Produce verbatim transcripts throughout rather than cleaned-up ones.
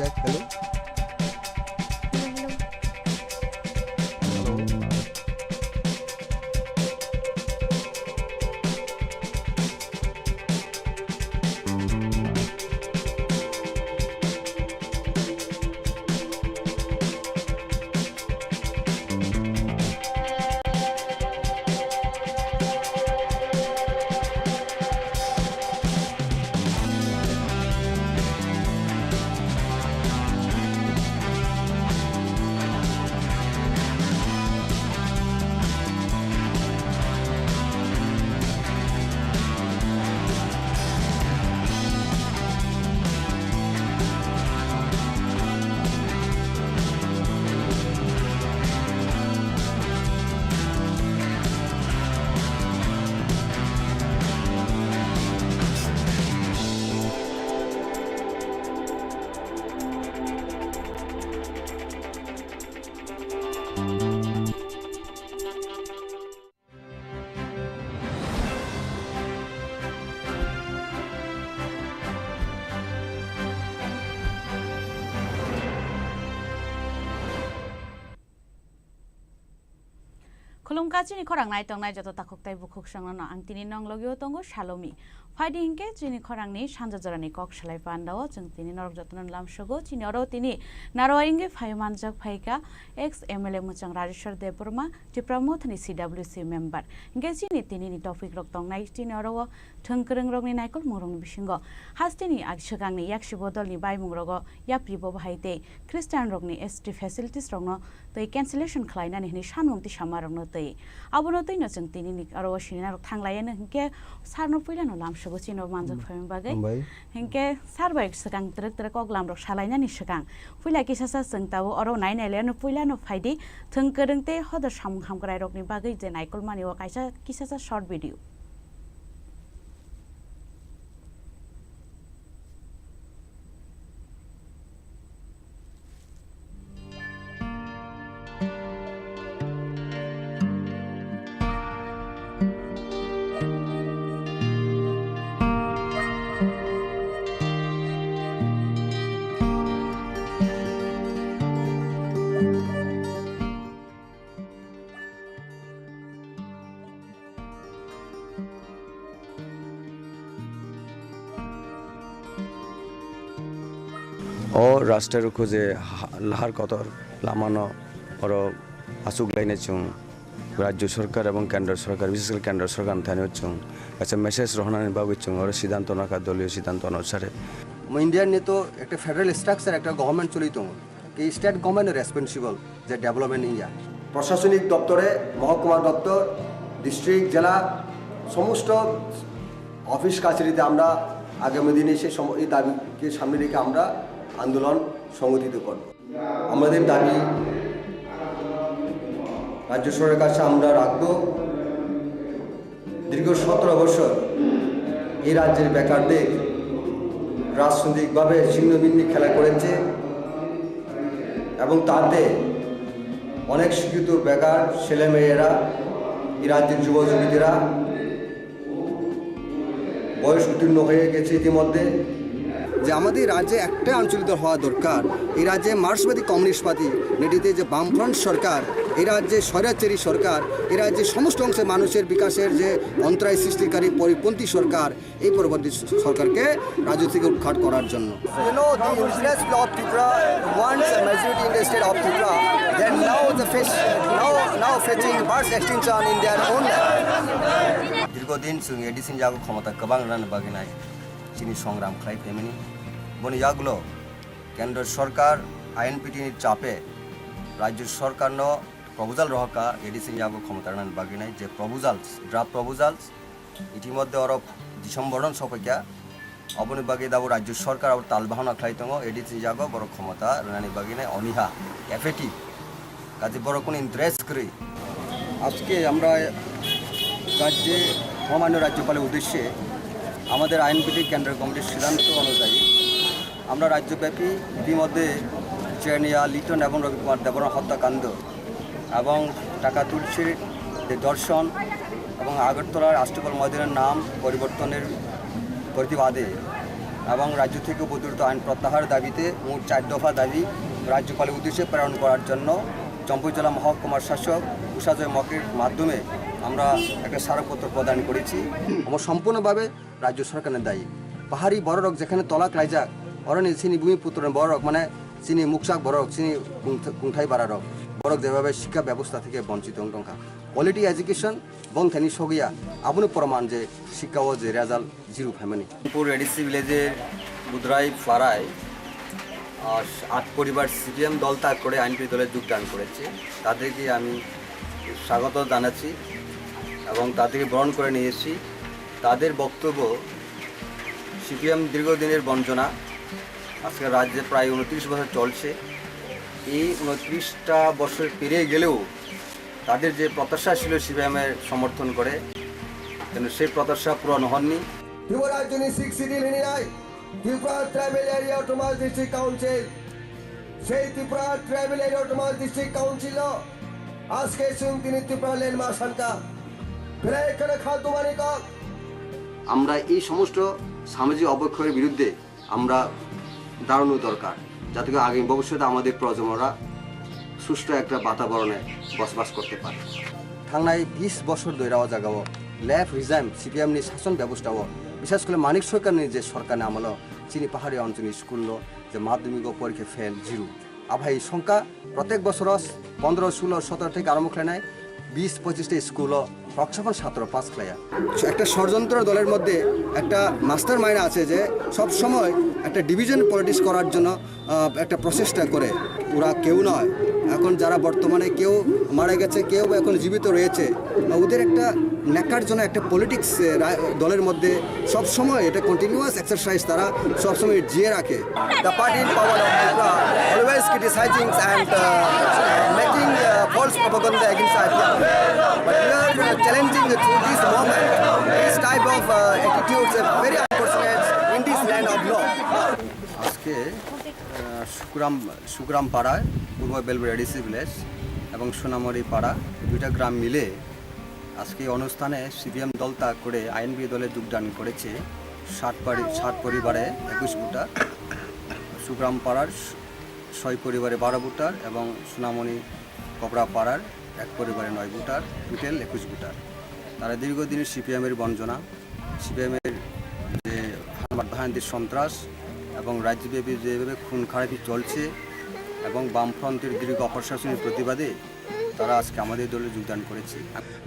Check, hello. Khulumkha chini khorang nai tongnai joto takhuk tai bukhuk songno ang tini nong logio tongo Salomi. Phaidi hinkhe chini khorangni sanja jorani kok salai pandao chwng tini norok jotono lamsogo. Chini oro tini narwai wngwi phai manjak phaikha ex M L A mwchang Rajeshwar Debbarma, Tipra Mothani C W C member. Hinkhe chini tinini topic rok tongnai chini oro o thwng kwrwng rokni naikolmung rokni bisingo hasteni ag-, swkangni yaksi bodolni baimung rogo yapri bo bahai tei Christian rokni S T facilities rokno tei cancellation khlainani hwnwi sanmung tisa ma rokno twi. Abono twino chwng tinini oro o sinina rok thang laiya no hinkhe sarno puilano lamsogo chini o manjak Hmm. phaimani bagwi. Hambai. Hinkhe sar bai swkang twrwk twrwk kok lam rok salainani swkang puila kisasa chwng tabuk oro nai nai laiya no puilano phaidi thwng kwrwng tei hodor samung hamkrai rokni bagwi je naikolmani o kaisa kisasa short video. O rasta rukhu je ha-, lahar kotor lamano oro aswk lainai chwng rajyo sorkar ebong kendro sorkar, bishes kore kendro sorkar ni thani o chwng kaisa message rohornani bagwi chwng oro siddhanto nakha, doliyo siddhanto onusare. India ni to ekta federal structure, ekta government choli tongo. Ki state government responsible je development niya. প্রশাসনিক দপ্তরে, মহকুমা দপ্তর, ডিস্ট্রিক্ট, জেলা, সমস্ত অফিস কাছারিতে আমরা আগামী দিনে সেই সম-, এই দাবিকে সামনে রেখে আমরা আন্দোলন সংগঠিত করব। আমাদের দাবি রাজ্য সরকারের কাছে আমরা রাখব। দীর্ঘ সতেরো বছর এই রাজ্যের বেকারদের রাজনৈতিকভাবে ছিন্নভিন্ন খেলা করেছে এবং তাতে অনেক শিক্ষিত বেকার ছেলেমেয়েরা, এই রাজ্যের যুবক যুবতীরা বয়স উত্তীর্ণ হয়ে গেছে ইতিমধ্যে। যে আমাদের রাজ্যে একটা আঞ্চলিক দল হওয়া দরকার। এই রাজ্যে মার্ক্সবাদী কমিউনিস্ট পার্টি নেতৃত্বে যে বামফ্রন্ট সরকার, এই রাজ্যে স্বৈরাচারী সরকার, এই রাজ্যে সমস্ত অংশের মানুষের বিকাশের যে অন্তরায় সৃষ্টিকারী পরিপন্থী সরকার, এই পরিপন্থী সরকারকে রাজ্য থেকে উৎখাত করার জন্য। You know, the indigenous people of Tripura wants a majority in the state of Tripura. Then now the face, now, now facing mass extinction in their own land. দীর্ঘদিন chwng A D C ni yago khomota kwbang rwnani bagwi nai chini songram khlai phaimani. Boni yagulo kendro sorkar I N P T ni chape rajyo sorkarno proposal rohorkha A D C ni yago khomota rwnani bagwi nai je proposals, draft proposals, itimoddhe oro December no sophaikha. Oboni bagwi dabo rajyo sorkar abo tal bahana khlai tongo, A D C ni yago borok khomota rwnani bagwi nai oniha, apathy. Kaje borok kunu interest kwrwi. আজকে আমরা রাজ্যে মহামান্য রাজ্যপালের উদ্দেশ্যে আমাদের আইএনপিটি কেন্দ্রীয় কমিটির সিদ্ধান্ত অনুযায়ী আমরা রাজ্যব্যাপী ইতিমধ্যে চেনিয়া, লিটন এবং রবি কুমার দেববর্মা হত্যাকাণ্ড এবং টাকা তুলসীর যে ধর্ষণ এবং আগরতলার আষ্টপল ময়দানের নাম পরিবর্তনের প্রতিবাদে এবং রাজ্য থেকে প্রচলিত আইন প্রত্যাহার দাবিতে মোট চার দফা দাবি রাজ্যপালের উদ্দেশ্যে প্রেরণ করার জন্য চম্পইজলা মহকুমার শাসক উষাজয় মকের মাধ্যমে আমরা একটা স্মারকপত্র প্রদান করেছি। আমরা সম্পূর্ণভাবে রাজ্য সরকারের দায়ী। পাহাড়ি বড়রক যেখানে তলা ক্লাইজাক, অরনি চিনি ভূমিপুত্র বড়রক মানে চিনি মুকসাক বড়রক, চিনি কুংথ-, কুংথাই বারারক, বড়রক যেভাবে শিক্ষা ব্যবস্থা থেকে বঞ্চিত হং টংকা। Quality education বংথানি সগিয়া, আবুনো প্রমাণ যে শিক্ষা ও যে রেজাল্ট জিরো ফাইমানি। পুর এডিসি ভিলেজের বুধরাই পাড়ায়, আহ, আট পরিবার সিপিএম দল ত্যাগ করে আইএনপি দলে যোগদান করেছে। তাদেরকে আমি স্বাগত জানাচ্ছি এবং তাদেরকে বরণ করে নিয়ে এসেছি। তাদের বক্তব্য, সিপিএম দীর্ঘদিনের বঞ্চনা, আজকে রাজ্যে প্রায় ঊনত্রিশ বছর চলছে। এই ঊনত্রিশটা বছর পেরিয়ে গেলেও তাদের যে প্রত্যাশা ছিল সিপিএমের সমর্থন করে, কিন্তু সেই প্রত্যাশা পূরণ হননি। ত্রিপুরা রাজ্যনি সিক্স সিটি লিনিয়ায় Tripura tribal area autonomous district council, সেই Tripura tribal area autonomous district council আজকে সুন্তিনি ত্রিপুরা লেন মা সানকা প্রায় এখানে খাদ্য মানিক। আমরা এই সমস্ত সামাজিক অবক্ষয়ের বিরুদ্ধে আমরা দাঁড়ানো দরকার, যাতে করে আগামী ভবিষ্যতে আমাদের প্রজন্মরা সুষ্ঠু একটা বাতাবরণে বসবাস করতে পারে। Thangnai bis bosor doi rao jagao left regime C P M ni sason bebosta o, bisas kore Manik Sarkar ni je sarkar ni amolo chini pahari onchol ni school o je madhyamik o porikha fail zero. Abhai songkha protek bosoro pondro, sulo, sotoro theke arombo khlainai bis pochista school o roksaphon satro pass khlaiya. একটা ষড়যন্ত্র দলের মধ্যে একটা master mind আছে যে সব সময় একটা ডিভিশন পলিটিক্স করার জন্য আহ, একটা প্রচেষ্টা করে। ওরা কেউ নয়। এখন যারা বর্তমানে কেউ মারা গেছে, কেউ এখন জীবিত রয়েছে, ওদের একটা নেকার জন্য একটা পলিটিক্স দলের মধ্যে সব সময় এটা কন্টিনিউয়াস এক্সারসাইজ তারা সব সময় জিয়ে রাখে। The party in power of Tripura always criticizing and uh, making uh, false propaganda against I P F T. But we are uh, challenging through this movement, this type of uh, attitudes are very unfortunate in this land of law. আজকে আহ, সুগ্রাম সুগ্রাম পাড়ায়, পূর্ব বেলবেড়া ADC village এবং সোনামুড়ি পাড়া, দুইটা গ্রাম মিলে আজকে এই অনুষ্ঠানে সিপিএম দল ত্যাগ করে আইএনপি দলে যোগদান করেছে সাত পরি সাত পরিবারে একুশ ভোটার, সুগ্রাম পাড়ার স- ছয় পরিবারে বারো ভোটার এবং সোনামণি কবরা পাড়ার এক পরিবারে নয় ভোটার, টোটাল একুশ ভোটার। তারা দীর্ঘদিনের সিপিএমের বঞ্চনা, সিপিএমের যে হানমার বাহিনীর সন্ত্রাস এবং রাজ্যব্যাপী যেভাবে খুন খারাপি চলছে এবং বামফ্রন্টের দীর্ঘ অপশাসনের প্রতিবাদে তারা আজকে আমাদের দলে যোগদান করেছে।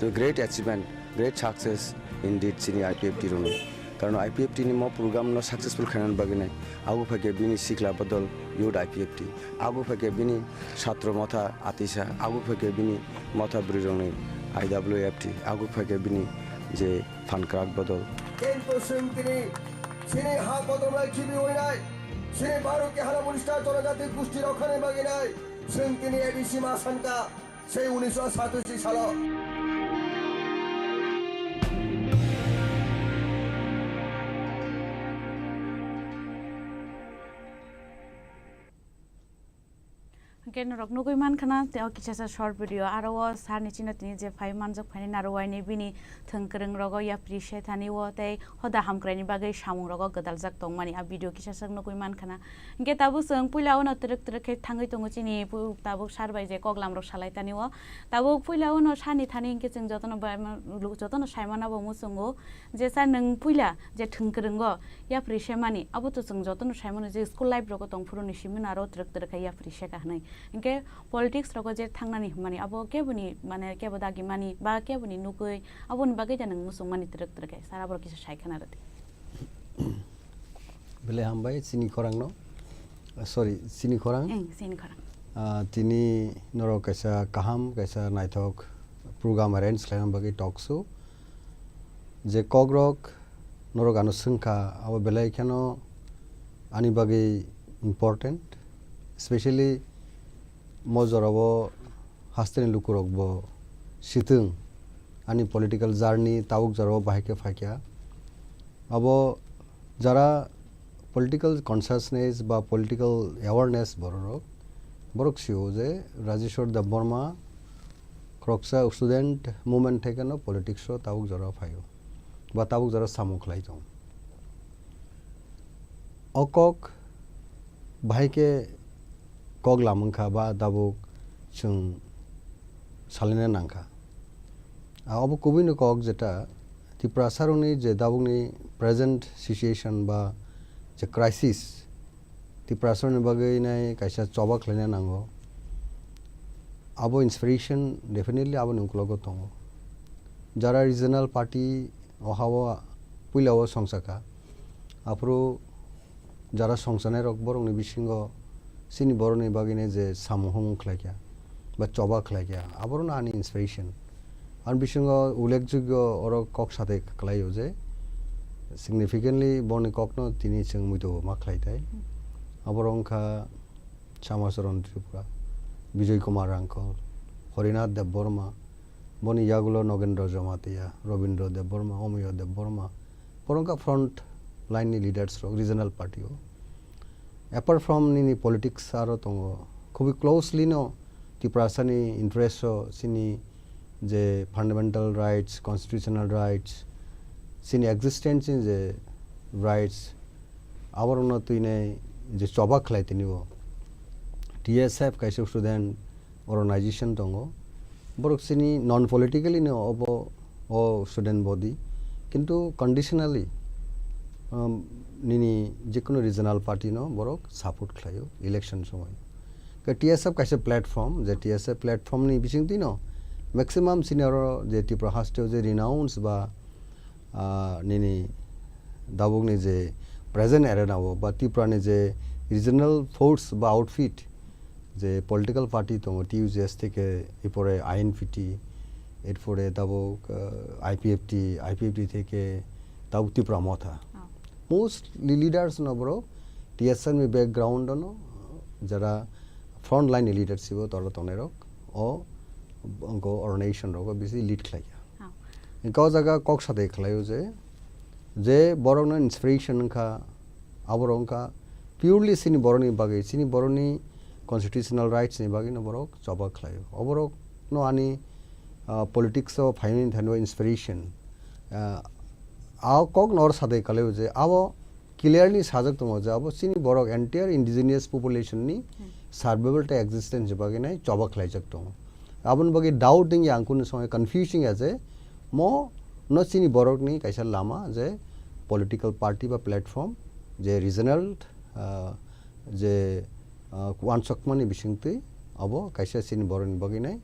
The great achievement, great success indeed chini I P F T rokni. Karon I P F T ni mo program no successful khainani bagwi nai. Ago phaikhe bini sikla bodol youth I P F T. Ago phaikhe bini satro motha atisa. Ago phaikhe bini motha bwrwi rokni I W F T. Ago phaikhe bini je phan kwrak bodol. কিন্তু সিং তিনি, সিনি হা কদমরাই জিবি হইনাই, সিনি ভারতকে হারা মুনিস্টার জনজাতি গোষ্ঠী রক্ষানি বাগিনাই, সিং তিনি এডিসি মা সানকা, সেই উনিশশো সাতাশি সাল। Hwnkhe norok nugwi mankha na, tei o kisa sa short video, aro o sir ni chini tini je phai manjak phaini naro waini bini thwng kwrwng rogo yapri se thani o tei hoda hamkrai ni bagwi samung rogo gwdaljak tongmani a video kisa sak nugwi mankha na. Hwnkhe tabuk chwng puila o no twrwk twrwk khe thangwi tongo chini pu-, tabuk sir bai je koklam rok salai tani o. Tabuk puila o no sani thani hwnkhe chwng jotono bai ma-, lu-, jotono sai mano bo muchungo je sir nwng puila je thwng kwrwngo yapri se mani, abo to chwng jotono sai mano je school life rogo tong phuru ni simi no aro twrwk twrwk khe yapri se ka hwnwi. Hwnkhe politics rogo je thangnani hwnmani abo keboni mane kebo dagi mani ba keboni nugwi aboni bagwi da nwng muchung mani twrwk twrwk khe sir abo kisa sai khna rwdi. Belai hambai chini khorang no, ah, sorry, chini khorang. Eng, chini khorang. Ah, tini norok kaisa kaham, kaisa naithok program arrange khlaina bagwi talk show. Je kokrok norok ano swngkha, abo belai kheno ani bagwi important, especially mo jorao hasteni lukurok bo sitwng ani political journey tabuk jorao bahai khe phaikha. Abo jara political consciousness ba political awareness bororok, borok sio je Rajeshwar Debbarma khoroksa student movement thekeno politics o tabuk jora phaio ba tabuk jora samung khlai tongo. O kok bahai khe kok lamang kha ba tabuk chwng salaina nang kha. A, obo kubui ni kok jeta Tiprasa rokni je tabukni present situation ba je crisis, Tiprasa rokni bagwi nai kaisa choba khlaina nango. Abo inspiration definitely aboni uklogo tongo. Jara regional party o ha-o puila o songsa kha, aphuru jara songsanai rok borokni bisingo chini borokni bagwino je samung humung khlai kha ba choba khlai kha, aborokno ani inspiration. Ani bisingo ullekjogyo oro kok satwi khlaio je significantly boni kokno tini chwng muitu ma khlai tai. Aborok wngkha Chamacharan Tripura, Bijoy Kumar Rangkhol, Harinath Debbarma, boni yagulo Nogendra Jamatia, Robindra Debbarma, Omiyo Debbarma, borok wngkha front line ni leaders rok regional party o. Apart from nini politics aro tongo, khubui closely no Tiprasa ni interest o chini je fundamental rights, constitutional rights, chini existence ni je rights, aborokno twinai je choba khlai tini o. T S F kaisa student organization tongo. Borok chini non politically no obo o student body. Kintu conditionally, um, nini jikunu regional party no borok support khlaio election somoy. Ke T S F kaisa platform, je T S F platform ni bisingtwi no maximum chini oro je Tripura haste o je renounce ba, ah, nini dabukni je present arena o ba Tripura ni je regional force ba outfit je political party tongo, T U J S theke, epore I N P T, erpore tabuk, ah, I P F T, I P F T theke tabuk Tipra Motha. Oh. Mostly leaders no borok T S F ni background no, jara front line ni leadership o toro tongnai rok, o, o organization rogo bisi lead khlai kha. Oh. Hingke o jaga kok sadai khlaio je, je borokno inspiration wngkha, aborok wngkha purely chini borokni bagwi, chini borokni constitutional rights ni bagwino borok choba khlaio. Oborokno ani, ah, politics o phaimani thani o inspiration. Ah, a kok nor sadai khlaio je abo clearly sajak tongo je abo chini borok entire indigenous population ni Hmm. survival tei existence ni bagwi nai choba khlaijak tongo. Aboni bagwi doubt wngya, ang kunu songwi confusing ya je mo no chini borok ni kaisa lama je political party ba platform je regional, ah, je, ah, uansukmani bisingtwi abo kaisa chini borok ni bagwi nai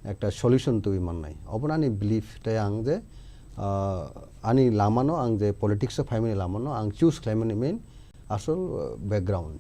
ekta solution twi mannai. Obono ani belief tei ang je, ah, ani lamano ang je politics o phaimani lamano ang choose khlaimani main asol, ah, background.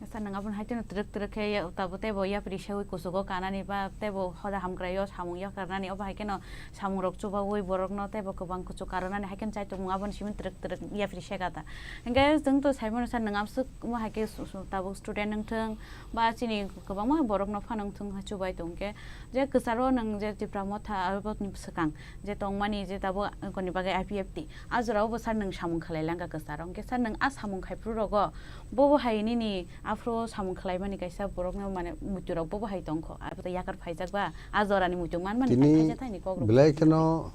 Oh, sir, nwng aboni hai kheno twrwk twrwk khe ya, tabo teibo yapri seui kuchugo kanani ba teibo hoda hamkraio samung yakarnani, obo hai kheno samung rok chubaui borokno teibo kwbang kuchuk karwnani hai kheno chai tongmung, aboni simi twrwk twrwk yapri seka ta. Hingke chwng to saimano sir, nwng amswk omo hai khe su-, su-, tabuk student wngthwng ba chini kwbangma borokno phano wngthwng hai chubai tongkhe, je kwcharo nwng je Tipra Motha aboni swkang je tongmani je tabuk koni bagwi I P F T, a jorao bo sir nwng samung khlai langkha kwcharo, hwnkhe sir nwng a samung khaiphuru rogo bobo hai nini aphuru samung khlaimani kaisa borokno mane muitu rok bobo hai tongkho, abo to yakar phaijak ba, a jorani muitu manmani Tini thaisa thaini kok rok belai khaijak kheno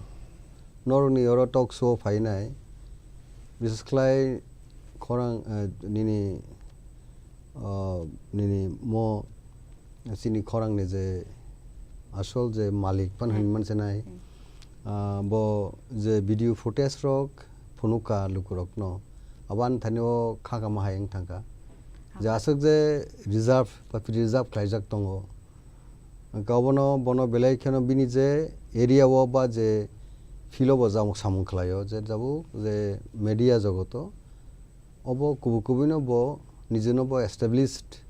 norokni oro talk show phainai, bises khlai khorang, eh, nini, ah, nini mo chini khorangni je asol je malik pan Hmm. hinwi mansinai, Hmm. ah, bo je video footage rok phunukha lukurokno, abo ani thani o khakama hai wng thangkha. Je Okay. aswk je reserve ba preserve khlaijak tongo, Hwnkhe obono bono belai kheno bini je area o ba je field o bo jamo samung khlaio, je tabuk je media jogoto, obo kubui kubui no bo nijino bo established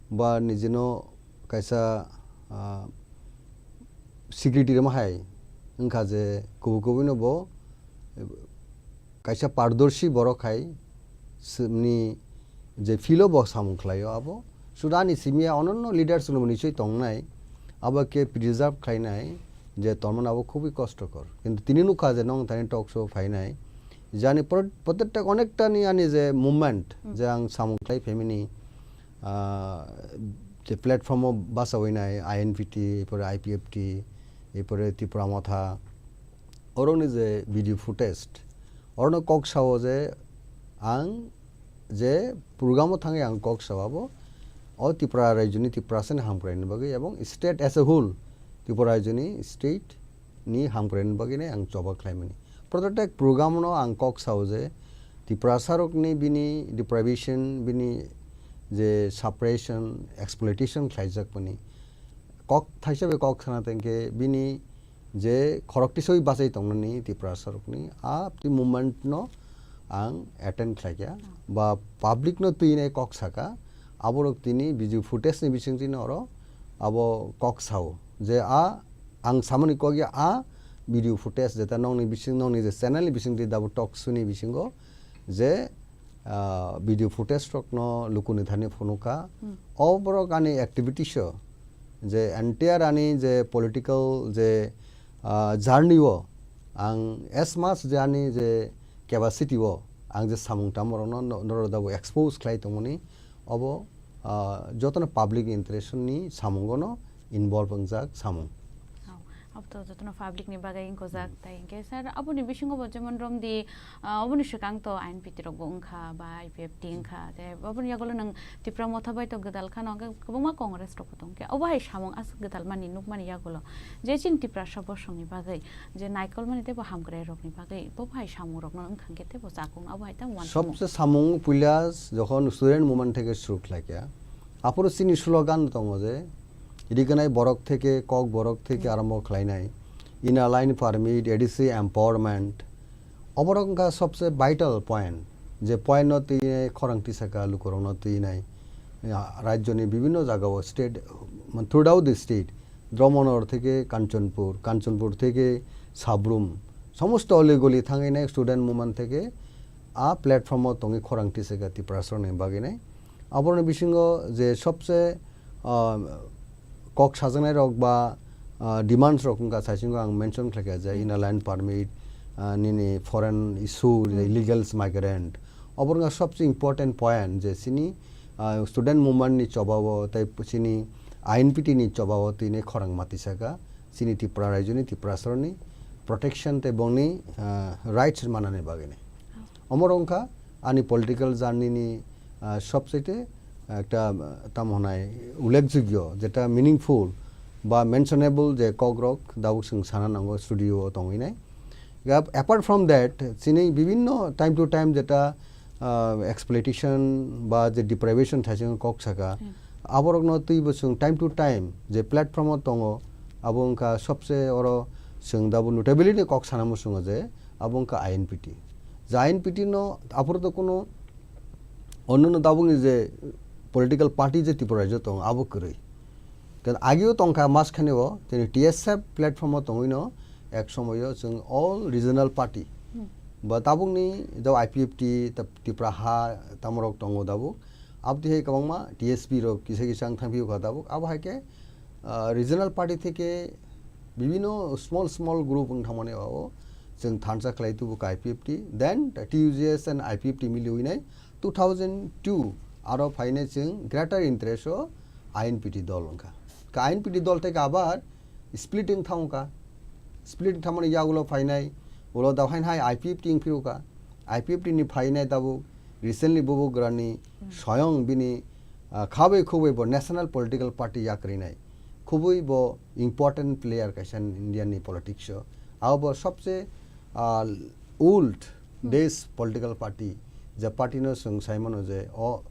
ba nijino kaisa, ah, security rwma hai wngkha je kubui kubui no bo kaisa pardorshi borok hai sini je field o bo samung khlaio abo. Suda ani simi ya ononno leaders rok bo nichoi tongnai, abo khe preserve khlainai je tongmani abo khubui kostokor. Kintu tini nukha je nong thani talk show phainai, je ani pro-, protecta onektani ani je movement, Hmm. je ang samung khlai phaimani, ah, je platform o bachawi nai I N P T, epore I P F T, epore Tipra Motha, orokni je video footage, orokno kok sao je ang Je program o thangwi ang kok sao abo, o Tripura rajyoni Tiprasani hamkraini bagwi ebong state as a whole, Tripura rajyoni state ni hamkraini bagwi nai ang choba khlaimani. Prototek program no ang kok sao je Tiprasa rokni bini deprivation, bini je suppression, exploitation khlaijak bini kok thaisa bai kok sana tengke bini je khorok tisoi bachai tongnani Tiprasa rokni a twi movement no ang attend khlaikha ba public no twi nai kok saka aborok tini video footage ni bising tini oro abo kok sao je a ang samani kok ya a video footage jeta nokni bising nokni je channel ni bising twi dabo talk show ni bisingo je ah, video footage rokno lukuni thani phunukha. Hmm. O borok ani activities o je entire ani je political je, ah, journey o ang as much je ani je capacity o ang je samung tamo rokno no, norok dabo expose khlai tongmani obo, ah, jotono public interest ni samungo no involve wngjak samung. Hao, abo to jotono public ni bagwi wngkojak, tai hwnkhe sir, aboni bisingo bo jemon romdi, ah, oboni swkang to I N P T rok bo wngkha, ba I P F T wngkha, te aboni yagulo nwng Tipra Motha bai to gwdal khano, hwnkhe kwbangma Congress rok bo tong khe, obo hai samung aswk gwdal mani nukmani yagulo, je chini Tiprasa bosongni bagwi, je naikolmani tei bo hamkrai rokni bagwi, bo hai samung rokno wngkha hwnkhe tei bo chakung, abo hai tamo uansukmung. Sobse samung puila jokhon student movement theke shuru khlaikha, aphuru chini slogan tongo je, riganai borok theke, kok borok theke Hmm. arombo khlainai, inner line permit, A D C empowerment, oborok wngkha sobse vital point, je point no twi khorang tisaka lukurokno twinai, ya, rajyoni bibhinno jagao state, man, throughout the state, Dharmanagar theke Kanchanpur, Kanchanpur theke Sabrum, somosto oligoli thangwi nai student movement theke a platform o tongwi khorang tisaka Tiprasarokni bagwi nai. Aboroni bisingo je sobse, ah, kok sajaknai rok ba, ah, demands rok wngkha saisingo ang mention khlaikha je Hmm. inner line permit, ah, nini foreign issue, Hmm. illegals migrant. Obor wngkha sobse important point je chini, ah, student movement ni chobao tei chini I N P T ni chobao tini khorang matisaka chini Tripura rajyoni Tiprasarokni protection tei bongni, ah, rights manani bagwi ni. Omo wngkha ani political journey ni, ah, sobchaite ekta, ah, tamo hwnai ullekjogyo, jeta meaningful ba mentionable je kokrok dabuk chwng sana nango studio o tongwi nai. Gap-, apart from that, chini bibhinno time to time jeta, ah, exploitation ba je deprivation thaising kok saka, Hmm. aborokno twibo chwng time to time je platform o tongo, abo wngkha sobse oro chwng dabo notably ni kok sana muchungo je abo wngkha I N P T. Je I N P T no aphuru to kuno onno no dabukni je political party je Tripura rajyo tongo, abo kwrwi. Kan agio tongkha mas khani o, tini T S F platform o tongwi no ek somoyo chwng all regional party. Hmm. Ba tabukni jabo I P F T, ta-, Tipra ha, tamorok tongo dabuk. Aboni hai kwbangma T S P rok kisa kisa wng thang phiyokha dabuk. Abo hai khe, ah, regional party theke bibhinno small small group wng thangmani o chwng thansa khlai tubu kha I P F T. Then T U J S and I P F T miliwi nai two thousand two aro phainai chwng greater interest o I N P T dol wngkha. Ka I N P T dol theke abar split wng thangkha. Split wng thangmani yagulo phainai, ulo da hain hai I P F T wng phirukha. I P F T ni phainai tabuk recently bubugrani Hmm. soyong bini, ah, khabai khubui bo national political party yakrinai. Khubui bo important player kaisa India ni politics o. Abo bo sobse, ah, old Hmm. days political party, je party no chwng sai mano je o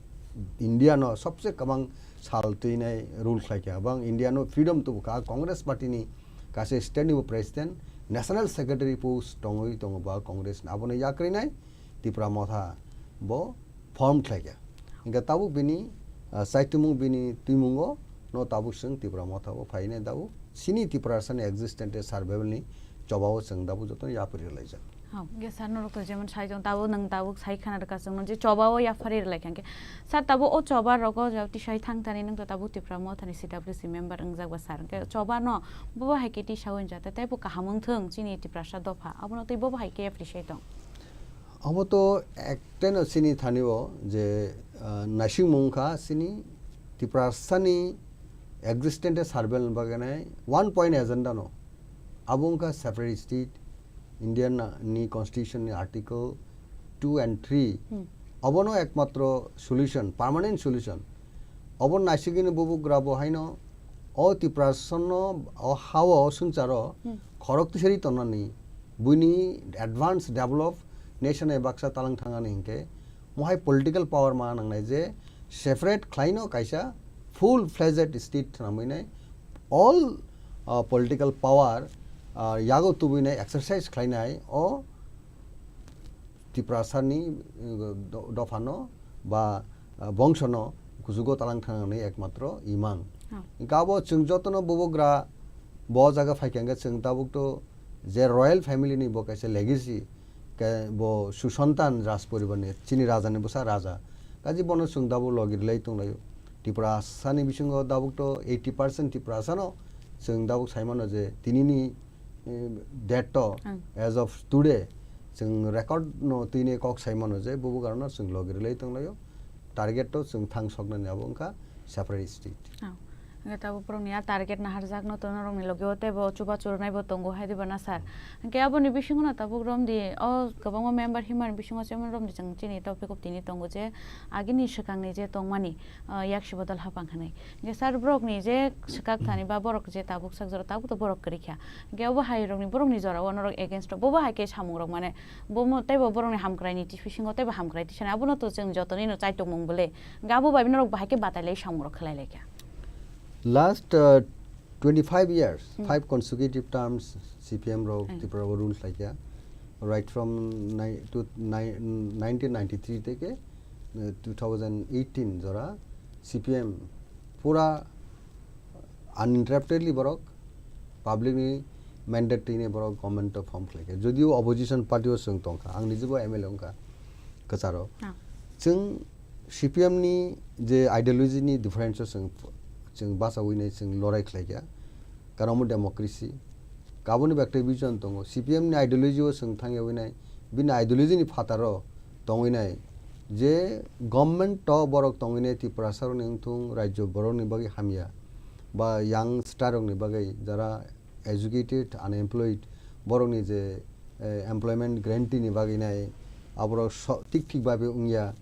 India no sobse kwbang sal twinai rule khlai kha, bang India no freedom tubu kha. Congress party ni kaisa state ni bo president, national secretary post tongwi tongo ba Congress ni, abono yakrinai Tipra Motha bo form khlai kha. Hingke tabuk bini, ah, saitumung bini twimungo no tabuk chwng Tipra Motha bo phainai tabuk chini Tiprasani existence survival ni chobao chwng tabuk jotono yapri rwlaijak. Ha, hingke sir norok to jemon sai tong tabuk nwng tabuk sai khana rwkha chwngno je chobao yapri rwlaikha hingke sir tabuk o choba rogo jab tisai thang thani nwng to tabuk Tipra Motha ni C W C member wngjak ba sir hingke choba no bo hai khe tisaui wngya tei bo kaham wngthwng chini Tiprasa dopha abono tei bo hai khe appreciate tong. Abo to ekteno chini thani o je, ah, naisingmung wngkha chini Tiprasani existence survival ni bagwi nai one point agenda no. Abo wngkha separate state, Indian ni constitution ni article two and three Hmm. Obono ekmatro solution, permanent solution. Obo naisigini bubugra bo haino o Tiprasano o hao o swngcharo Hmm. khorok tisari tongnani, buini advance develop nation e baksa talang thangani hinkhe mohai political power ma nangnai je separate khlaino kaisa full fledged state thwnamuinai all, uh, political power, uh, yago tubuinai exercise khlainai o Tiprasani, uh, do-, dophano ba, uh, bongsono kuchugo talang thangnani ekmatro imang. Oh. Hinkhe abo chwng jotono bubugra bo jaga phaikha hinkhe chwng tabuk to je royal family ni bo kaisa legacy, ke bo susontan raj poribar ni chini raja ni bwsa raja. Kaji bono chwng tabuk logi rwlai tonglaio. Tiprasani bisingo tabuk to eighty percent Tiprasano chwng tabuk saimano je tinini eh, date to Ang. As of today, chwng record no tini kok sai mano je bubugrano chwng logi rwlai tonglaio. Target to chwng thang soknani abo wngkha separate state. Oh. Hwnkhe tabuk borokni a target naharjakno to norokni logi o teibo chubachu rwnaibo tongo hai diba na sir? Hwnkhe aboni bisingo no tabuk romdi o kwbangma member himani bisingo chemon romdi chwng chini topic o tini tongo je agini swkangni je tongmani, ah, yaksi bodol hapang hinwi. Hwnkhe sir, borokni je swkak thani ba borok je tabuk sak jora tabuk to borok kwrwi kha. Hwnkhe obo hai rokni borokni jora o norok against o bobo hai khe samung rok mane bomo teibo borokni hamkrai ni bisingo teibo hamkrai tisani abono to chwng jotonino chaitokmung bole. Hwnkhe abo bai norok bahai khe batai lai samung rok khlai lai kha. Last, uh, twenty-five years, Hmm. five consecutive terms C P M rok Hmm. Tripura o rule khlai kha. Right from ni-, to ni-, nineteen ninety-three theke, uh, two thousand eighteen jora C P M pura uninterruptedly borok public ni mandate tini borok government o form khlai kha. Jodio opposition party o chwng tong kha, ang nijebo M L A wng kha kwcharo. Ah. Chwng C P M ni je ideology ni difference o chwng, chwng bachaui nai chwng lorai khlai kha. Karon omo democracy. Kaboni bai tei vision tongo. C P M ni ideology o chwng thangyaui nai, bini ideology ni phataro tongwi nai. Je government o borok tongwi nai Tiprasa rokni wngthung, rajyo borokni bagwi hamya. Ba youngster rokni bagwi jara educated, unemployed, borokni je, eh, employment guarantee ni bagwi nai, aborok so-, tik tik babe wngya.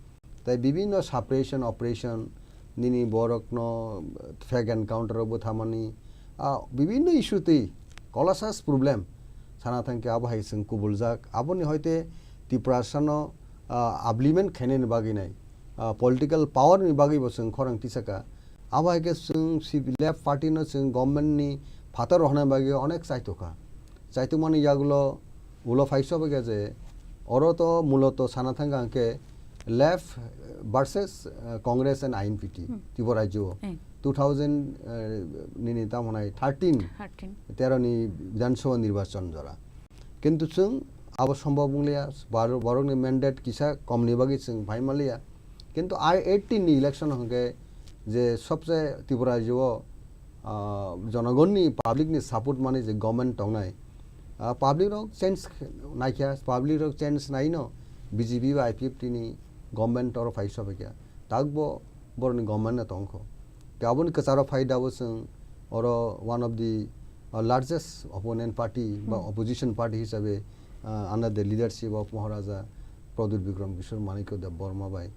Tai bibinno suppression, oppression, nini borokno fake encounter o bwthamani, ah, bibinno issue twi colossal problem sana thangkhe abo hai chwng kubuljak. Aboni hoite Tiprasano, ah, upliftment khainani bagwi nai, ah, political power ni bagwi bo chwng khorang tisaka. Abo hai khe chwng C P left party no chwng government ni phatar rohorna bagwi onek chaitokha. Chaitokmani yagulo ulo phai sobo khe je oro to muloto sana thangkha hwnkhe left versus, uh, Congress and I N P T Hmm. Tripura rajyo o Eh. two thousand, uh, nini tamo nai thirteen, Thirteen. tero ni Bidhan Sabha nirbachon jora. Kintu chwng abo sombhob wnglia, bar-, borokni mandate kisa komni bagwi chwng phai manliya. Kintu I eighteen ni election hwnkhe je sobse Tripura rajyo o, ah, jonogonni, public ni support mani je government tongnai, ah, public rok change naikha, public rok change naino B J P ba I P F T ni government oro phai sobaikha. Takbo borokni government no tongkho. Te aboni kwcharo phai dabo chwng oro one of the, uh, largest opponent party ba Hmm. opposition party hisabe, uh, under the leadership of Maharaja Pradyut Bikram Kishore Manikya Debbarma bai,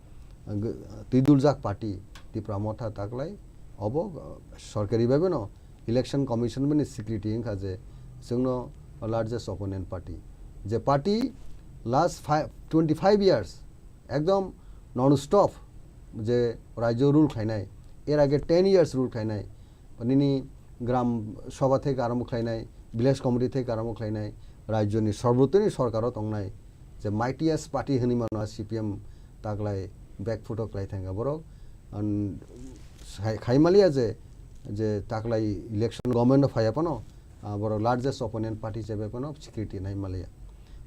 uh, g-, twiduljak party Tipra Motha taklai obo, uh, sorkari bhabe no election commission bini security wngkha je chwngno largest opponent party. Je party last five, twenty-five years ekdom non stop je rajyo rule khlainai, er age ten years rule khlainai, nini gram sabha theke arombo khlainai, village committee theke arombo khlainai, rajyoni sorbotoni sorkaro tongnai, je mightiest party hwnwi mano C P M taklai back foot o khlai thangkha borok. An, khai-, khaimaliya je, je taklai election government o phaiya phano, ah, borok largest opponent party hisabe phano security nai maliya.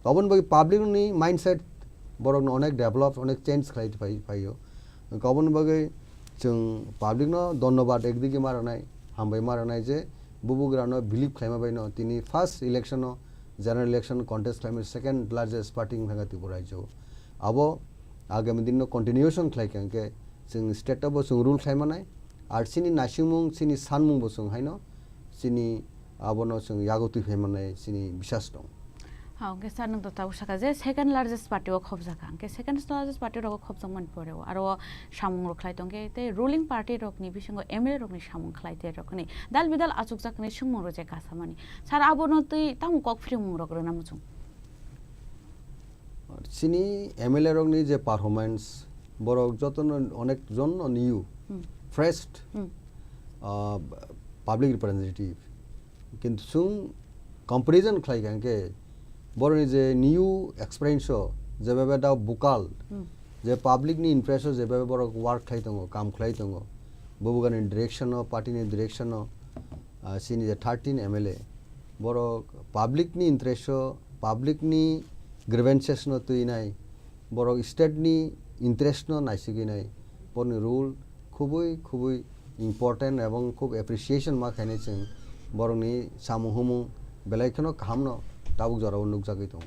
Aboni bagwi public ni mindset borok no onek develop, onek change khlai phai, phaio. Aboni bagwi chwng public no dhonnobad ekdigi ma rwnai, hambai ma rwnai je bubugra no believe khlaima bai no tini first election o, general election contest khlaimani second largest party wng thangkha Tripura rajyo o. Abo agami din no continuation khlai kha hwnkhe chwng state o bo chwng rule khlai manai, ar chini naisingmung, chini sanmung bo chwng haino chini abono chwng yago twi phai manai chini bisas tong. Ha, hwnkhe sir, nwng to tabuk saka je second largest party o khobjak kha. Hwnkhe second largest party rogo khobjakmani pore o aro samung rok khlai tongkhe tei ruling party rokni bisingo M L A rokni samung khlai te rok hwnwi dal bidal achukjak hwnwi swngmung rok je kasamani. Sir, abono twi tamo kok phirimung rok rwna muchung? Chini M L A rokni je performance, borok jotono onek jonno new, Hmm. fresh, Hmm. ah, public representative. Kintu chwng comparison khlai kha hwnkhe borokni je new experience o jebabe da vocal, Hmm. je public ni interest o jebabe borok work khlai tongo, kam khlai tongo, bubagrani direction o, party ni direction o, ah, chini je thirteen M L A, borok public ni interest o, public ni grievances no twinai, borok state ni interest no naisigwinai, borokni role khubui khubui important ebong khub appreciation ma khainai chwng borokni samung humung belai kheno kaham no tabuk jorao nukjagwi tongo.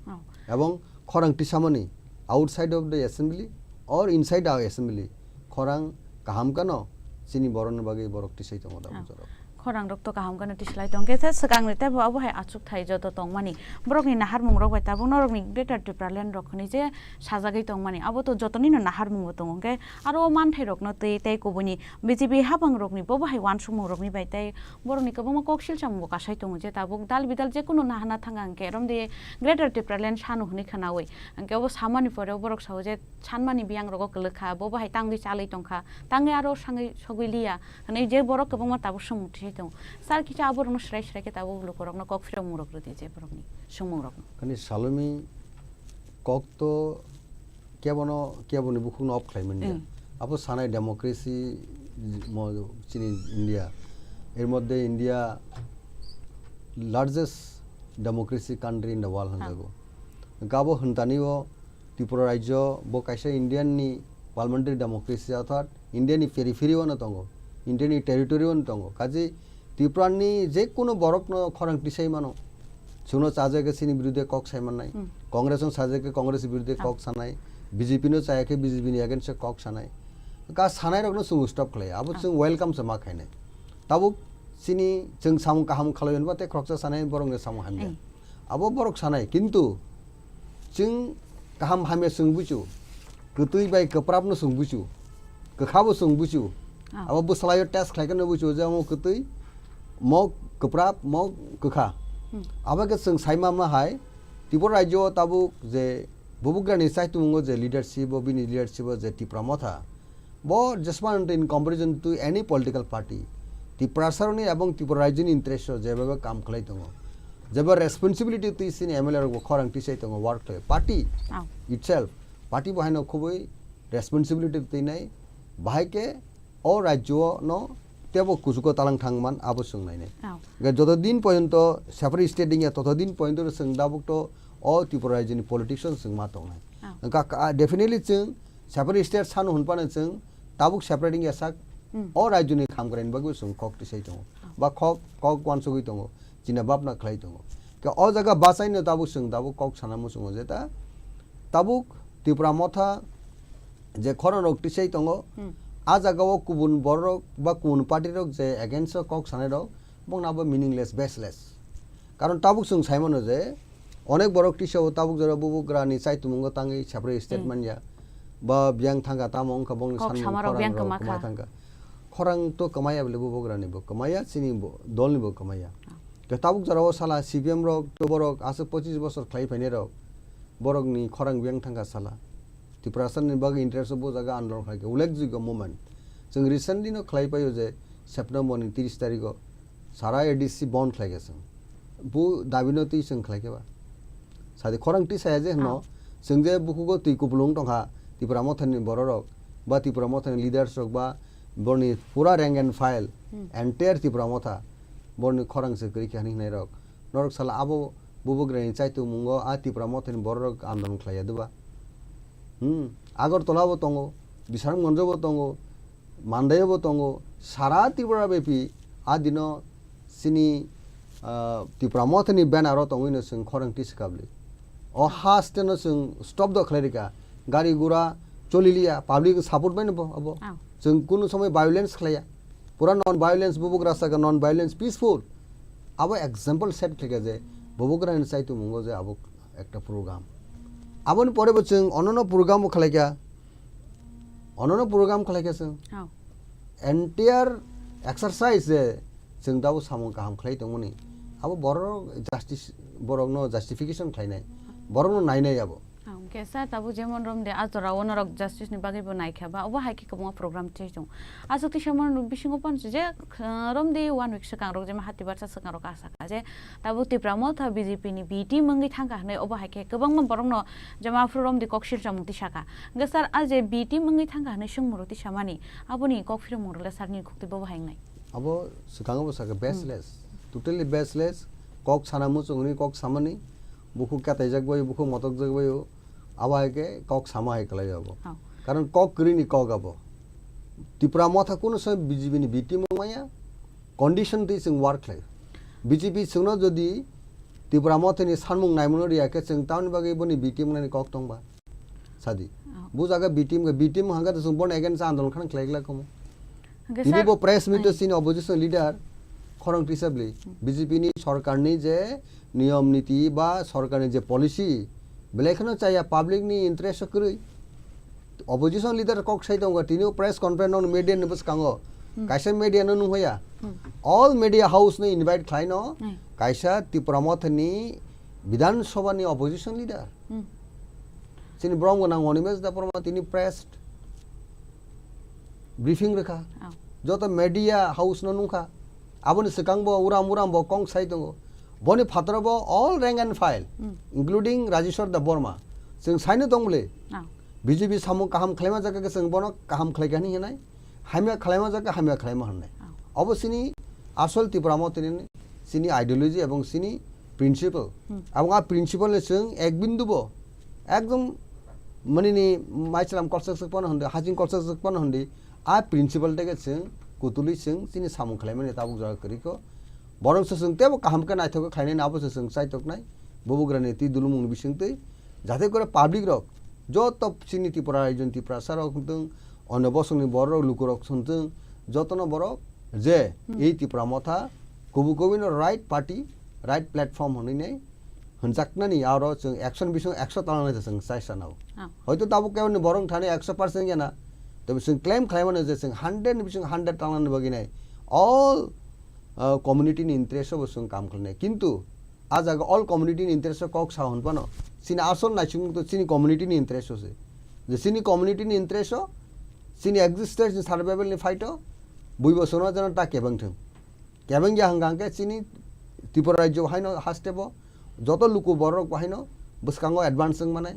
Oh. Ebong khorang tisamani outside of the assembly or inside our assembly khorang kaham kano chini borokni bagwi borok tisai tongo tabuk Oh. jorao. Khorang rok to kaham kano tislai tongkhe se swkangni teibo abo hai achuk thai joto tongmani borokni naharmung rok bai tabuk norokni Greater Tipraland rok hwnwi je sajagwi tongmani abo to jotonino naharmung bo tongo hwnkhe aro o manthai rokno twi tei kubuini B J P hapang rokni bobo hai uansukmung rokni bai tei borokni kwbangma koksil samung bo kasai tongo je tabuk dal bidal jekunu nahana thanga hwnkhe romdi Greater Tipraland sanu hwnwi khwnawi hwnkhe obo samani pore borok sao je sanmani biyang rogo kwlwkha bobo hai tangwi chalwi tongkha tangwi aro sangwi sogwi liya. Hwnwi je borok kwbangma tabuk swngmung twi tongo. Sir, kisa aborokno swrai swrai khe tabuk lukurokno kok phirokmung rok rwdi je borokni swngmung rokno. Ani Salome kok to kebono, keboni bukhukno off khlai manya. Mm. Abo sanai democracy mo chini India. Er moddhe India largest democracy country in the world Ah. hwnjago. Gabo hwntani o Tripura rajyo bo kaisa Indian ni parliamentary democracy, orthat India ni periphery o no tongo, India ni territory o no tongo. Kaje Tripura ni je kono borok no khorang tisai mano. Chwngno chajak khe chini birude kok sai mannai. Hmm. Congress no chajak khe Congress birude Ah. kok sanai. B J P no chaya khe B J P ni against o kok sanai. Ka sanai rok no chwng stop khlai. Abo Ah. chwng welcome se ma khainai. Tabuk chini chwng samung kaham khalai ba tei khoroksa sanai borok ni samung hamya. Hmm. Abo borok sanai, kintu chwng kaham hamya chwng buchu, kwtwi bai kwprap no chwng buchu, kwkha bo chwng buchu. Ah. Abo bwsalaio test khlai kheno buchu je omo kwtwi, mo kwprap, mo kwkha. Hmm. Abo khe chwng sai ma ma hai, Tripura rajyo o tabuk je bubugrani chaitumung o je leadership o, bini leadership o je Tipra Motha, bo jesmano in comparison to any political party, Tiprasaroni ebong Tripura rajyoni interest o jebabe kam khlai tongo, jeba responsibility twi chini M L A rok bo khorang tisai tongo, work khlai party Oh. itself, party bo haino khubui responsibility twi nai, bahai khe o rajyo no tebo kuchugo talang thang man abo chwng nai nai. Oh. Hwnkhe joto din porjonto separate state wngya, toto din porjonto chwng dabuk to o Tripura rajyoni politics o chwng ma tongnai. Oh. Hwnkha ka-, definitely chwng separate state sanu hwn phano chwng tabuk separate wngya sak Hmm. o rajyoni khamkraini bagwi chwng kok tisai tongo. Oh. Ba kok, kok uansugwi tongo. China bapna khlai tongo. Khe o jaga bachaino tabuk chwng tabuk kok sana muchungo je ta tabuk Tipra Motha je khorang rok tisai tongo, Hmm. a jaga o kubun borok ba kubun party rok je against o kok sanai rok, bongno abo meaningless, baseless. Karon tabuk chwng sai mano je onek borok tisao tabuk jora bubugrani chaitumungo tangwi separate state Hmm. manya, ba biyang thangkha tamo wngkha bongni Kok sanmung samarok khorang biyang rok kwma kwma kha. thangkha. Khorang to kwmaya bole bubugrani bo kwmaya, chini bo, dolni bo kwmaya. Ah. Khe tabuk jora o sala C P M rok to borok aswk pochis bosor khlai phainai rok, borokni khorang biyang thangkha sala. Tiprasani bagwi interest o bo jaga andolon khlai kha, ullekjogyo moment. Chwng recently no khlai paio je September ni tris tarikh o sara A D C bond khlai kha chwng. Bu dabi no twi chwng khlai kha ba. Sadi khorang twi saya je hwno, Ah. chwng je bukhugo twi kupulung tongkha, Tipra Mothani bororok, ba Tipra Mothani leaders rok, ba borni pura rank and file, Hmm. entire Tipra Motha, borni khorang se kwrwi kha hinwi hwnai rok. Norok sala abo bubugrani chaitumungo a Tipra Mothani bororok andolon khlai ya de ba? Hmm, Agartala bo tongo, Bisramganj bo tongo, Mandai bo tongo, sara Tripura bepi a dino chini, ah, Tipra Mothani banner o tongwi no chwng khorang twi swkabli. O haste no chwng stop do khlai rika, gari gura choli liya, public support bai no bo abo. Ah. Chwng kunu somoi violence khlaiya. Pura non violence, bubugra saka non violence, peaceful. Abo example set khlai kha je Bubagrani chaitongmungo je abo ekta program. Aboni pore bo chwng onono program bo khlaikha. Onono program khlaikha chwng. Oh. Entire exercise je chwng tabuk samung kaham khlai tongmani. Abo borok justice, borokno justification khlainai. Borokno nainai abo. Ah, hwnkhe sir, tabuk jemon romde a jorao norok justice ni bagwi bo naikha ba, obo hai khe kwbangma program tei tongo. Aswk tisa mon bisingo pansu je, uh, romde one week swkang rok jemon hati barsa swkang rok asa kha je tabuk Tipra Motha B J P ni B team wngwi thangkha hwnwi obo hai khe kwbangma borokno jemon aphuru romde kok silchamung tisa kha. Hwnkhe sir, a je B team wngwi thangkha hwnwi swngmung rok tisa mani, aboni kok phirmung rok le sir nini khukti bobo hai wngnai? Abo swkango bo sakha baseless, totally baseless, kok sana muchungni kok samani, bukhuk kataijak bai, bukhuk motokjak bai, abo hai khe kok sama hai kwlai abo. Oh. Karon kok kwrwi ni kok abo. Tipra Motha kuno se B J P ni B team wng maya, condition twi chwng work khlai. B J P chwngno jodi Tipra Motha ni sanmung naimano riya khe chwng tamni bagwi boni B team wngnani kok tongba. Sadi. Oh. Bu jaga B team khe B team hangka to chwng boni against andolon khan khlai glak komo. Hwnkhe tini sir, bo press meet o ai. Chini opposition leader khorang tisabli Hmm. B J P ni sorkar ni je niyom niti ba sorkar ni je policy belai kheno chaya public ni interest o kwrwi. Opposition leader kok sai tongo, tini o press conference no media ni bwskango. Hmm. Kaisa media no nung hoya. Hmm. All media house no invite khlai no Hmm. kaisa Tipra Motha ni Bidhan Sabha ni opposition leader. Hmm. Chini borom gwnang Animesh Debbarma tini press briefing rwkha. Oh. Joto media house no nungkha. Aboni swkang bo uram uram bo kong sai tongo. Boni phataro bo all rank and file, Hmm. including Rajeshwar Debbarma. Chwng saino tong bwle. Oh. B J P samung kaham khlaima jaga khe chwng bono kaham khlaikha hinwi hinai. Hamya khlaima jaga hamya khlaima hinai. Oh. Obo chini asol Tipra Motha ni chini ideology ebong chini principle. Hmm. Abong a principle ni chwng ek bindu bo ekdom mani ni maichwlam kolsok sok pano hindi, haching kolsok sok pano hindi, a principle tege chwng kutulwi chwng chini samung khlaimani tabuk jaga kwrwi kho. Borok se chwng tebo kaham khe naithok khe khlainai abo se chwng chaitoknai. Bubagrani twi dulumung ni bisingtwi jate kore public rok joto chini Tripura rajyo ni Tiprasa rok wngtwng, onno bosong ni borok rok luku rok wngtwng, jotono borok je Hmm. ei Tipra Motha kubu kubu no right party, right platform hwnwi nai hwnjaknani aro chwng ekso ni bising ekso talnani chwng chai sanao. Ah. Hoito tabuk kebo ni borok thani ekso percent ya na, tei chwng claim khlai mano je chwng hundred ni bising hundred talnani bagwi nai all, uh, community ni interest o bo chwng kam khlainai. Kintu a jaga all community ni interest o kok sa hwn phano chini asol naisingmung to chini community ni interest o se. Je chini community ni interest o, chini existence ni survival ni fight o bui bo sono jana ta kebeng thung. Kebeng ya hwnkha hwnkhe chini Tripura rajyo haino haste bo joto luku borok bo haino bwskango advance wng manai,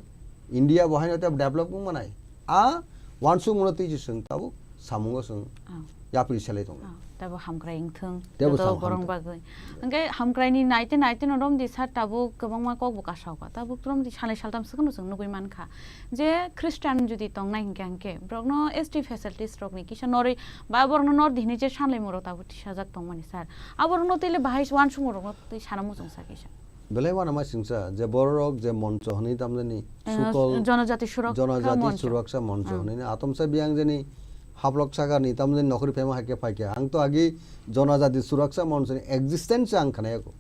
India bo haino tei develop wng manai. A wansuk mano twi se chwng tabuk samungo chwng Oh. yapri selai tongo. Oh, tabo hamkrai wngthung. Tabo joto sam borok hamthung. Bagwi. Hwnkhe hamkrai ni naite naite no romdi sir tabuk kwbangma kok bo kasao kha. Tabuk romdi salai saltam swkang no chwng nugui mankha. Je Christian jodi tongnai hinkhe, hinkhe borokno S T facilities rokni kisa norwi ba borokno nor dihini je sanlaimung rok tabuk tisajak tongmani sir. Aborokno twi le bahai uansukmung rokno twi sana muchung sa kisa. Belai uanama singsa je bororok je moncho hwnwi tamjani Eh, sukol Jonojati Surakha Jonojati Moncho. Suraksa Moncho Hmm. hwnwi atomsa biyang jani haplok sakani tamjani nokhri phema haikhe phaikha. Ang to agi Jonojati Suraksa Moncho ni existence ang khnayago.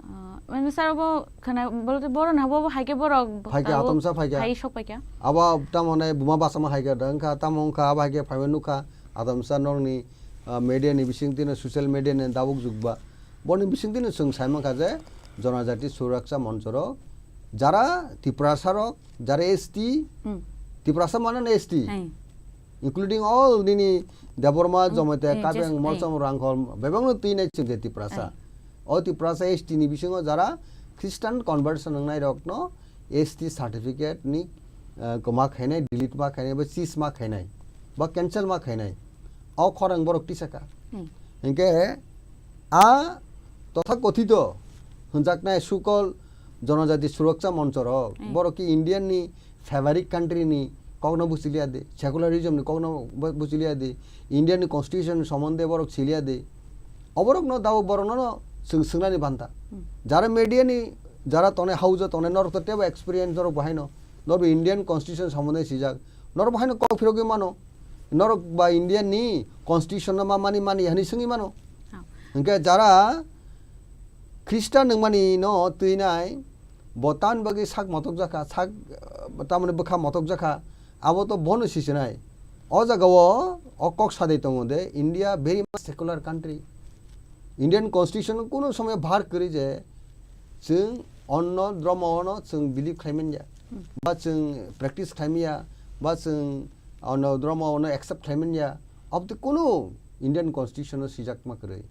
Ah, mane sir, bo khana, bolte boro na bo, bo hai khe borok Phaikha, abo atomsa phaikha. Hai sok phaikha. Abo tamo hwnai buma bachama hai khe da wngkha, tamo wngkha, abo hai khe phaiwi nukha, atomsa nokni, ah, media ni bisingtwi no, social media ni dabuk jukba. Boni bisingtwi no chwng sai mankha je Jonojati Suraksa Moncho rok, jara Tiprasa rok, jara S T, Hmm. Tiprasa mane no S T. Hai. Including all nini Debbarma, Ang, Jamatia, eh, Karbi just, Anglong, eh. Molsom, Rangkhol, bebakno twi nai chwng je Tiprasa. Ai. O Tiprasa S T ni bisingo jara Christian conversion wngnai rokno S T certificate ni, eh, ma khainai, delete ma khainai, ba sis ma khainai, ba cancel ma khainai. O khorang borok tisaka. Hmm. Hinkhe a totha kothito hwnjaknai sukol Jonojati Suraksa Moncho rok, Hmm. borok ki Indian ni favorite country ni kokno buchiliya de, secularism ni kokno bu-, buchiliya de, India ni constitution somonde borok siliya de. Oborok no dabo borok no, no swng-, swngna ni banta. Hmm. Jara media ni, jara tongnai house o tongnai norok to tebo experience norok bo haino. Norok bo Indian constitution somonde sijak. Norok bo haino kok phirogwi mano. Norok ba India ni constitution no ma mani mani hani swngwi mano. Oh. Hinkhe jara Khristan wngmani no twinai, bo tamni bagwi sak motok jakha, sak, eh, tamoni bwkha motok jakha, abo to bono sisinai. O jaga o, o kok sadai tongo de, India very much secular country. Indian constitution o kuno somoy bar kwrwi je, chwng onno dhormo no chwng believe khlai manya, ba chwng practice khlai manya, ba chwng onno dhormo no accept khlai manya, abo to kuno Indian constitution o swijak ma kwrwi.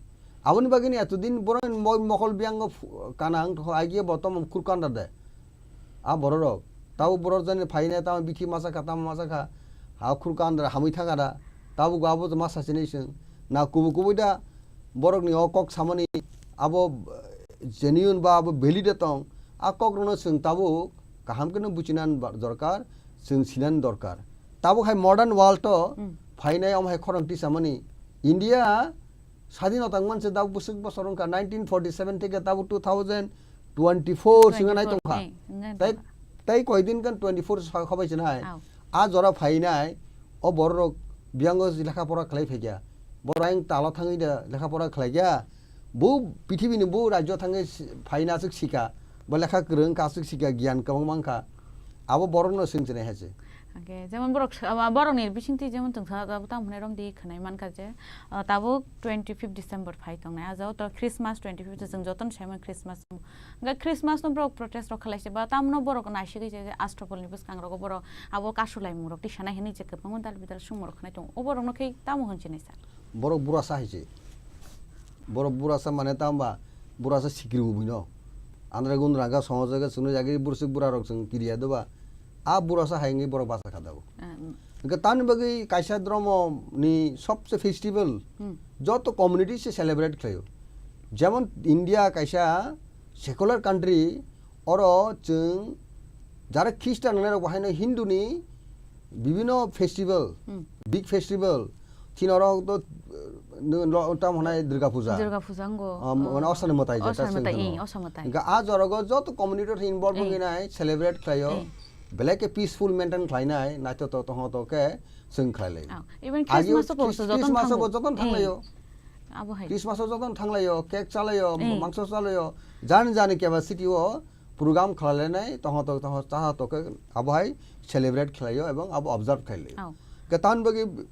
Aboni bagwi ni eto din borok ni mo-, mokol biyang o phu-, kana wng tong kha, agi bo tamo khur kanda de. A borok rok. Tabo borok jani phaina tamo bikhi masa kha, tamo masa kha. Ha khur kanda hamwi thaka da. Tabo go abo to masa sini sing. Na kubu kubu da borok ni o kok samani abo, eh, genuine ba abo valid tong. A kok rono sing tabo kaham keno buchinan ba-, dorkar, sing sinan dorkar. Tabo hai modern world to Hmm. phainai om hai khorang tisamani. India Sadinota wngmani se da bwswk bosor wngkha, nineteen forty seven theke tabuk two thousand twenty four swngo nai tongkha. Tei, tei koidin kan twenty four sa-, khabai se nai. Au. A jora phainai, o bororok biyango lekha pora khlai phaikya. Borok ayang talo thangwi da lekha pora khlaikya. Bo pithibini bo rajyo thangwi si-, phaina aswk sikha. Bo lekha kwrwng wngkha, aswk sikha, giyan kwbangma wngkha. Abo borokno swng chinai hai se. Hake, jemon borok sa-, abo borokni bisingtwi jemon chwng sa-, abo tamo hwnwi rwngdi khwnai mankha je, ah, tabuk twenty fifth December phai tongnai. Ah, jao to Christmas twenty fifth chwng jotono saimano Christmas. Hwnkhe Christmas no borok protest rok khlai se ba tamno borok naisigwi se, je Astropol ni bwskango borok abo kasulaimung rok tisanai hwnwi je kwbangma dal bidal sumung rok khnai tongo. O borok no khe tamo hwn chinai sa? Borok burasa hai se. Borok burasa mane tamo ba burasa sikri ubui no. Andra gun ranga somojo ke sunu jagiri bursik bura rok chwng kiriya doba. A burasa hai wngwi borok basa kha tabuk. Ah, mm. Hwnkhe tamni bagwi kaisa dhormo ni sobse festival Hmm. joto community se celebrate khlaio. Jemon India kaisa secular country, oro chwng jara Christian wngnai rok bo haino Hindu ni bibino festival, Hmm. big festival, Chini oro to, eh, no, no, tam hwnai Durga Puja. Durga Puja wngkha. Um, oh. Mane Osani Mwtai je, Osani Mwtai, eh, Osani Mwtai. Hwnkhe a jorogo joto community rok involve Eh. wngwi nai celebrate khlaio. Eh. Belai khe peaceful maintain khlainai, naithotok tongthotok khe chwng khlai lai. Oh, even Agi Christmas o bo Chris-, jotono Christmas o thango. Bo jotono Eh. thanglaio. Abo hai. Christmas o jotono thanglaio, cake chalaio, Eh. mangso chalaio. Jani jani capacity o program khlailainai, tongthotok, tongthotok, tongthotok khe abo hai celebrate khlaio ebong abo observe khlaio. Oh. Khe tamni bagwi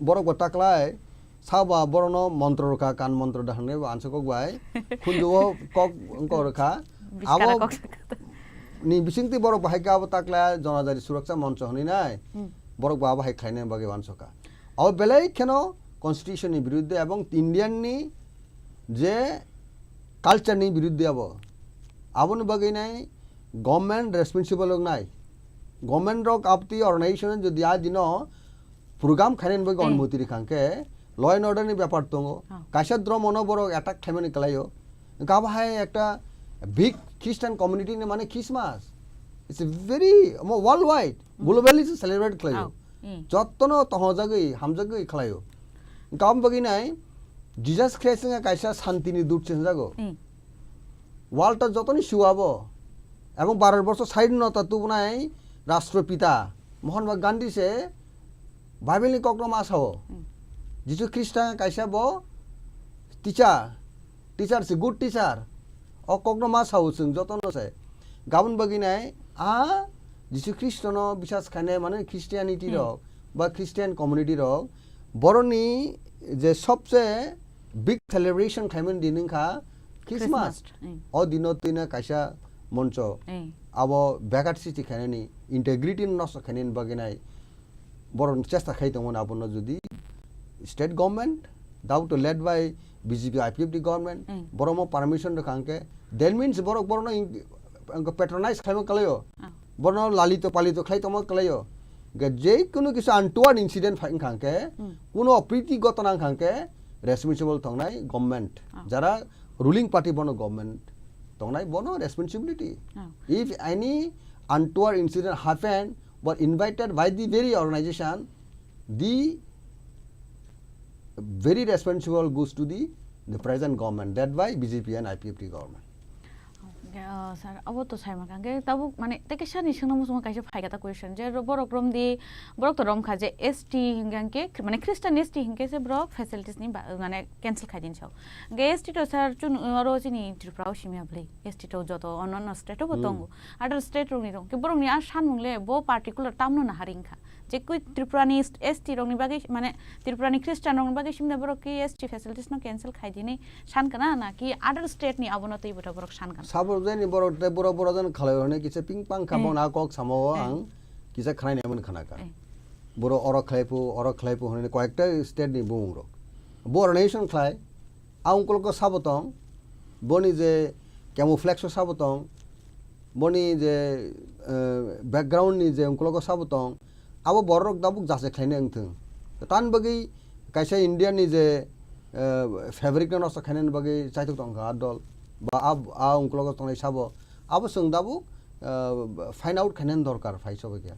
borok bo taklai, sabo borokno montro rwkha, kan montro da hwnwi bo ansukok bai, khunju o kok wngkok rwkha. Biskara Abo kok sakha. Ni bisingtwi borok bahai khe abo taklai Jonajati Suraksha Moncho hwnwi nai, Hmm. borok bo abo hai khlaina bagwi uansukha. Abo belai kheno constitution ni biruddhe ebong Indian ni je culture ni biruddhe abo. Aboni bagwi nai government responsible wngnai. Government rok aboni organization jodi a dino program khainani bagwi Hmm. onumoti rikha hwnkhe law and order ni bepar tongo. Oh. Kaisa dhormo no borok attack khaimani kwlaio. Hwnkhe abo hai ekta big Christian community ni mane Christmas. It's a very, mo-, worldwide, Hmm. globally se celebrate khlaio. Oh. Hmm. Jottono tohojagwi, hamjagwi khlaio. Hwnkhe aboni bagwi nai Jesus Christ wngkha kaisa santini dut se hwnjago. Hmm. World o jotoni sio abo. Ebong Bharat borso swadhinota tubunai Rashtrapita Mahatma Gandhi se Bible ni kokno ma sao. Hmm. Jisu Khrista kaisa bo teacher, teacher se good teacher. O kokno ma sao chwng jotono se. Gabon bagwi nai a Jisu Khristono bisas khainai mane Christianity Hmm. rok ba Christian community rok boroni je sobse big celebration khlaimani din wngkha Christmas. Christmas, eh. O dino twino kaisa moncho Eh. abo begat srishti khainani, integrity no nosto khainani bagwi nai borok chesta khai tongmani abono jodi state government, daw to led by B J P I P F T government, Eh. borokno permission rwkha hwnkhe, that means borok borokno in-, patronize khlaima kwlaio. Ah. Bono lalito palito khlai tongma kwlaio. Hwnkhe je kunu kisa untoward incident phai wngkha hwnkhe, Hmm. kunu opriti ghotona wngkha hwnkhe, responsible tongnai government. Ah. Jara ruling party bono government tongnai bono responsibility. Ah. If any untoward incident happen, but invited by the very organization, the very responsible goes to the, the present government, led by B J P and I P F T government. Ah, sir, abo to sai mankha. Hwnkhe tabuk, mane, tei kisa ni swngna muchungo kaisa phai kha ta question, je ro-, borok rom di, borok to rom kha je S T hingkha hwnkhe, mane, Christian S T hingkhe se borok facilities ni ba, mane, cancel khai din sao. Hwnkhe S T to, sir, chun, oro chini Tripura o simi ya bwlwi. S T to joto onno state o bo Hmm. tongo. Other state rok ni rok. Ke borok ni a sanmung le bo particular tamno nahari wngkha. Je kwi Tripura ni st-, S T rok ni bagwi, mane, Tripura ni Christian rok ni bagwi simde borok ki S T facilities no cancel khai dini san kana, na ki other state ni abono twi bwtha borok san kana? Sabo jani borok tei borok borok jani khalai hwnwi kisa ping pang kha Eh. Bo na kok samo Eh. Ang kisa khanai nai mani khana kha. Eh. Borok oro khlai phu, oro khlai phu hwnwi koyekta state ni bumung rok. Bo organization khlai, a ungkol ko sabo tong, boni je camouflage o sabo tong, boni je, eh, background ni je ungkol ko sabo tong, abo borok rok dabuk jase khlainai wngthung. Tan bagwi kaisa India ni je, eh, fabric no nosto khainani bagwi chaitok tong kha a dol. Ba a, a ungkologo tongnai sabo. Abo chwng dabuk, eh, find out khainani dorkar phai sobo khe.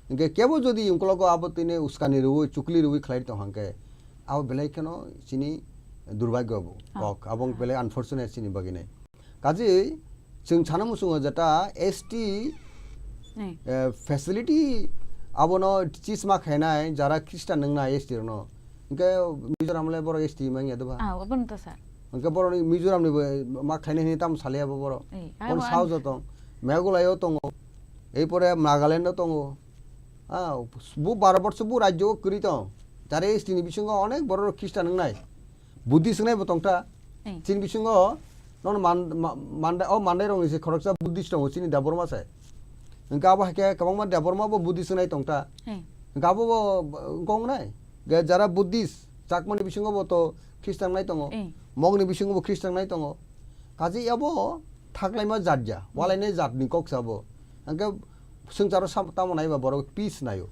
Hwnkhe kebo jodi ungkologo abo tini uskani rwi, chukli rwi khlai tong hwnkhe, abo belai kheno chini durbagyo bo Ah. Kok. Abo Ah. Belai unfortunate chini bagwi nai. Kaje chwng sana muchungo jeta S T, Eh. Eh, facility abono chisma khainai jara Christian nwngnai S T rokno. Hwnkhe Mizoram le borok S T mangya doba. Ah, obono to sir. Hwnkhe borok ni Mizoram ni bo ma khainai hwnwi tamo saliya bo borok. Eh, Kono abo sao ang- jotong. Meghalaya o tongo. Ei pore Nagaland o tongo. Ah, bu baro borso bu rajyo o kwrwi tong. Jara S T ni bisingo onek borok Christian wngnai. Buddhist wngnai bo tongta. Eh. Chini bisingo nono man-, ma-, Mandai, o Mandai rokni se khoroksa Buddhist tongo chini Debbarma se. Hwnkhe abo hai khe kwbangma Debbarma bo Buddhist wngnai tongta. Eh. Hwnkhe abo bo, bo, wngkha wngnai. Ge jara Buddhist, Chakmani bisingo bo to Christian wngnai tongo. Eh. Mongni bisingo bo Christian wngnai tongo. Kaje abo thaklaima jat ya, Hmm. Walainai jatni kok se abo. Hwnkhe swngcharo sam-, tamo naiba borok peace naio.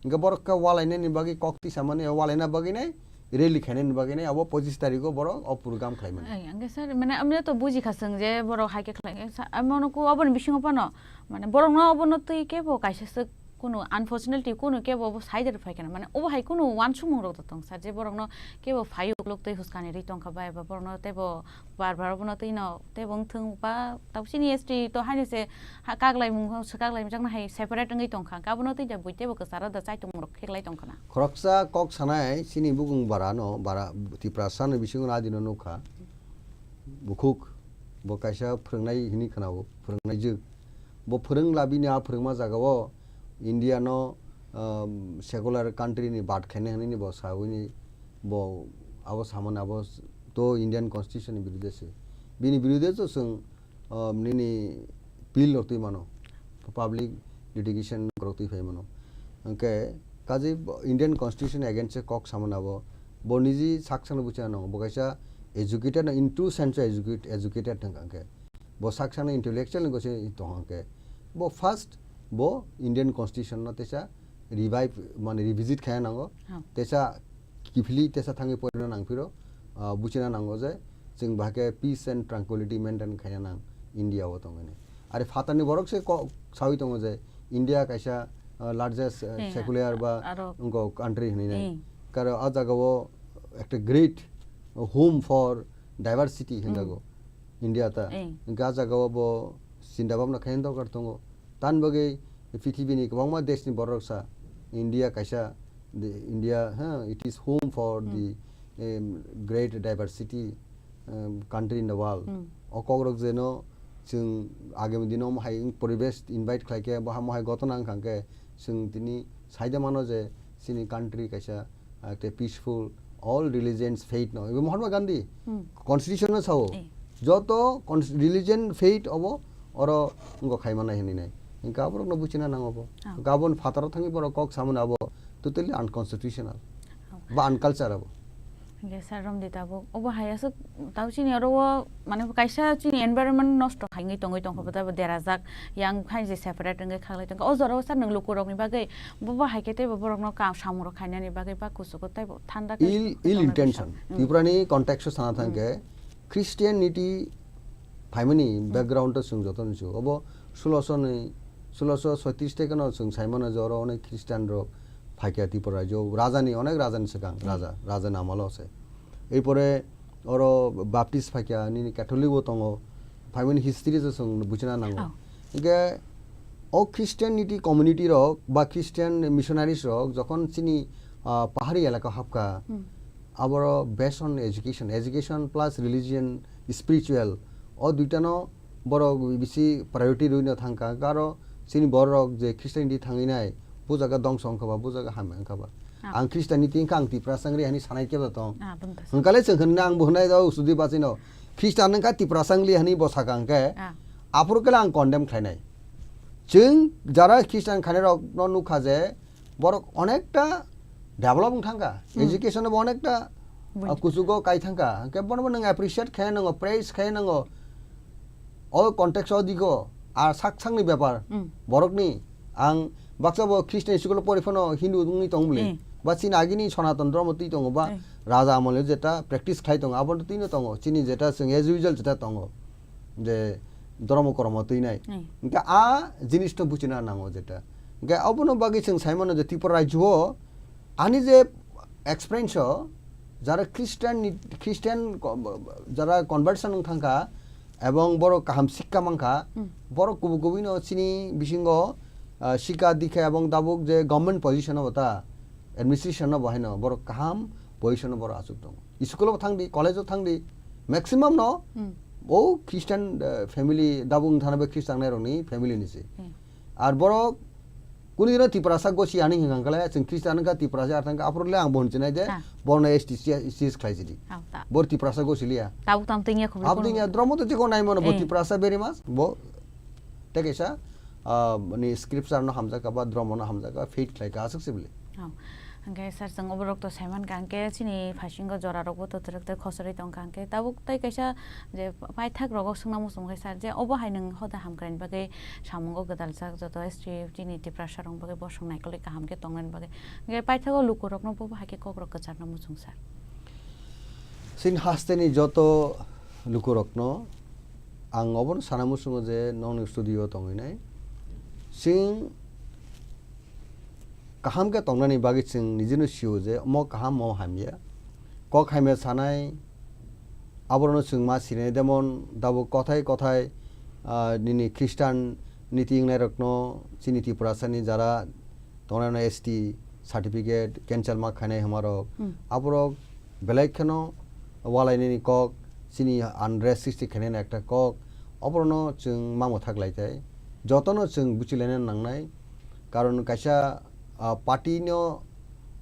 Hwnkhe borok khe walainani bagwi kok tisamani, walaina bagwi nai, rally khainani bagwi nai, abo pochis tarikgo borok o program khlaimani. Ai, hwnkhe sir, mane, amya to buji kha chwng je borok hai khe khlai khe sa-, amo no ku aboni bisingo phano, mane, borokno obono twi kebo kaisa swk kunu unfortunately kunu kebo obo side rw phai kheno, mane, obo hai kunu uansukmung rok to tong sir, je borokno kebo phai ukluk twi huskani rwi tong kha bai, ba borokno teibo Bar bar obono twi no tei bo wngthung ba tabuk chini S T to haino se ha kaklaimung se kaklaimjakna hai separate wngwi tongkha. Abono twi da bui teibo kwcharo da chaitung rok kheklai tongkhana. Khoroksa kok sanai chini bukung bara no bara Tiprasa ni bisingo no adino nukha. Bukhuk bo kaisa phwrwngnai hini khwnao, phwrwngnaijwk. Bo phwrwng labini a phwrwngma jagao India no, um, secular country ni bad khainai hwnwi bo sawi ni bo abo samani abo to Indian Constitution ni birude se. Bini birude to chwng, um, nini bill rok twi mano, public litigation rok twi phai mano. Hwnkhe kaje bo Indian Constitution against se kok samani abo bo niji sak sakno buchina nango. Bo kaisa educated no, in true sense o educate-, educated hwnkha hwnkhe. Bo sak sakno intellectual ni gosi tong hwnkhe. Bo first bo Indian Constitution no teisa revive, mane revisit khaina nango. Oh. Teisa kiphilwi teisa thangwi porina nangphiro, ah, buchina nango je chwng bahai khe peace and tranquility maintain khaina nang India o tongwi nai. Are phatarni borok se ko-, sawi tongo je India kaisa, ah, largest, ah, Eh, secular ba aro wngkha country hinwi nai. Eh. Karo a jagao ekta great home for diversity Hmm. hinjago India ta. Eh. Hwnkhe a jagao bo chinta bhabna khaina dorkar tongo. Tan bagwi pithibini kwbangma deshni borok sa India kaisa, the India, ha, it is home for Hmm. the, um, great diversity, um, country in the world. Hmm. O kokrok jeno chwng agami dino omo hai poribesh invite khlai khe, bo hamo hai gotona wngkha khe chwng tini saida mano je chini country kaisa ah, tei peaceful, all religions, faith no. Ibo Mahatma Gandhi Hmm. Constitution no sao. Eh. Joto cons-, religion, faith obo oro wngkha khaimani hinwi nai. Hwnkhe aborokno buchina nango bo. Ah. Hwnkhe aboni phataro thangwi borok kok samani abo totally unconstitutional. Ah. Ba unculture abo. Hwnkhe sir romdi tabuk. Obo hai aswk tabuk chini oro o mane kaisa chini environment nosto khaingwi tongwi tongkha bo tabuk derajak. Yang hai je separate wngwi khaklai tongkha. O jorao sir nwng lukurokni bagwi Bo, bo hai khe teibo borokno ka-, samung rok khainani bagwi ba kuchugo teibo thanda khe Ill, ill tongna intention. Bisa. Hmm. Tripura ni context o sana thang Hmm. khe Christianity phaimani Hmm. background o chwng joto ni chugo. Obo sulosho ni, sulosho soitris theke no chwng sai mano je oro onek Christian rok phaikha Tripura rajyo. Raja ni, onek raja ni swkang, Hmm. raja, raja ni amolo se. Ei pore oro Baptist phaikha, nini Catholic bo tongo. Phaimani history se chwng buchina nango. Oh. Hingke o Christianity community rok ba Christian missionaries rok jokhon chini, ah, pahari elaka hapka, Hmm. aboro based on education, education plus religion, spiritual, o duitano borok bisi priority rwino thangka. Aro chini borok je Christianity thangwi nai, bo jaga dongso wngkha ba, bo jaga hamya wngkha ba. Ah. Ang Christianity wngkha, ang Tiprasa wngri hani sanai kebo tong. Ah, bwngkha. Hwnkale chwng hwnna ang bo hwnai do usudi bachino. Christian wngkha Tiprasa wngli hani bo saka hwnkhe, Ah. aphuru kele ang condemn khlainai. Chwng jara Christian khainai rok no nukha je borok onekta develop wng thangkha. Hmm. Education bo onekta, Bui. ah, kuchugo kai thangkha. Hwnkhe bono bo nwng appreciate khe nango, praise khe nango. O context o digo, a sak sakni bepar, Hmm. borokni, ang baksa bo Christian school o pori phano Hindu wngwi tong bwle. Hmm. Ba chini agini Sanatan Dhormo twi tongo ba Hmm. Raja amole jeta practice khlai tongo, abo twi no tongo. Chini jeta chwng as usual jeta tongo. Je dhormo kormo twi nai. Hmm. Hingke a jinis no buchina nango jeta. Hingke abono bagwi chwng sai mano je Tripura rajyo o ani je experience o jara Christian ni, Christian ko-, jara conversion wng thangkha ebong borok kaham sikka mankha, Hmm. borok kubui kubui no chini bisingo, ah, sikka dikha ebong tabuk je government position o ta administration o bo haino borok kaham position o borok achuk tongo. School o thangdi, college o thangdi, maximum no Hmm. bo Christian, ah, family tabuk wng thana bai Christian nai rok ni family ni se. Hmm. Ar borok kuni dino Tiprasa gosi ani hingang kale, chwng Christian wngkha, Tiprasa ar thangkha, aphuru le ang bo hwn chinai de, Ah. borno S T C S khlai sidi. Ah, ta. Bor Tiprasa gosi liya. Tabuk tam tengya khobor Abo kono. Tengya, dhormo to jikon nai mano, bo Eh. Tiprasa very much, bo tei kaisa, ah, ni scripture no hamjakha ba dhormo no hamjakha, faith khlai kha, aswk se bwle. Oh. Hwnkhe sir, chwng oborok to saimankha, hwnkhe chini phaisingo jorarokbo to twrwk twrwk khosori tongkha, hwnkhe tabuk tei kaisa je paithak rogo swngna muchung khe sir, je obo hai nwng hoda hamkraini bagwi samungo gwdaljak joto S T chini Tiprasa rokni bagwi bosong naikolwi kaham khe tongnani bagwi, hwnkhe paithago lukurokno bobo hai khe kokrok kwcharna muchung sir. Chini hasteni joto lukurokno ang obono sana muchungo je nokni studio tongwi nai. Chwng kaham khe tongnani bagwi chwng nijino sio je omo kaham, omo hamya. Kok hamya sanai, aborokno chwng ma sinai, jemon tabuk kothai kothai, ah, nini Christian niti wngnairokno chini Tiprasani jara tongnai S T certificate cancel ma khainai hwnmarok, Hmm. aborok belai kheno walainani kok, chini unrest srishti khainani ekta kok, oborokno chwng ma mwthak lai tai. Jotono chwng buchilaina nangnai, karon kaisa, ah, party no,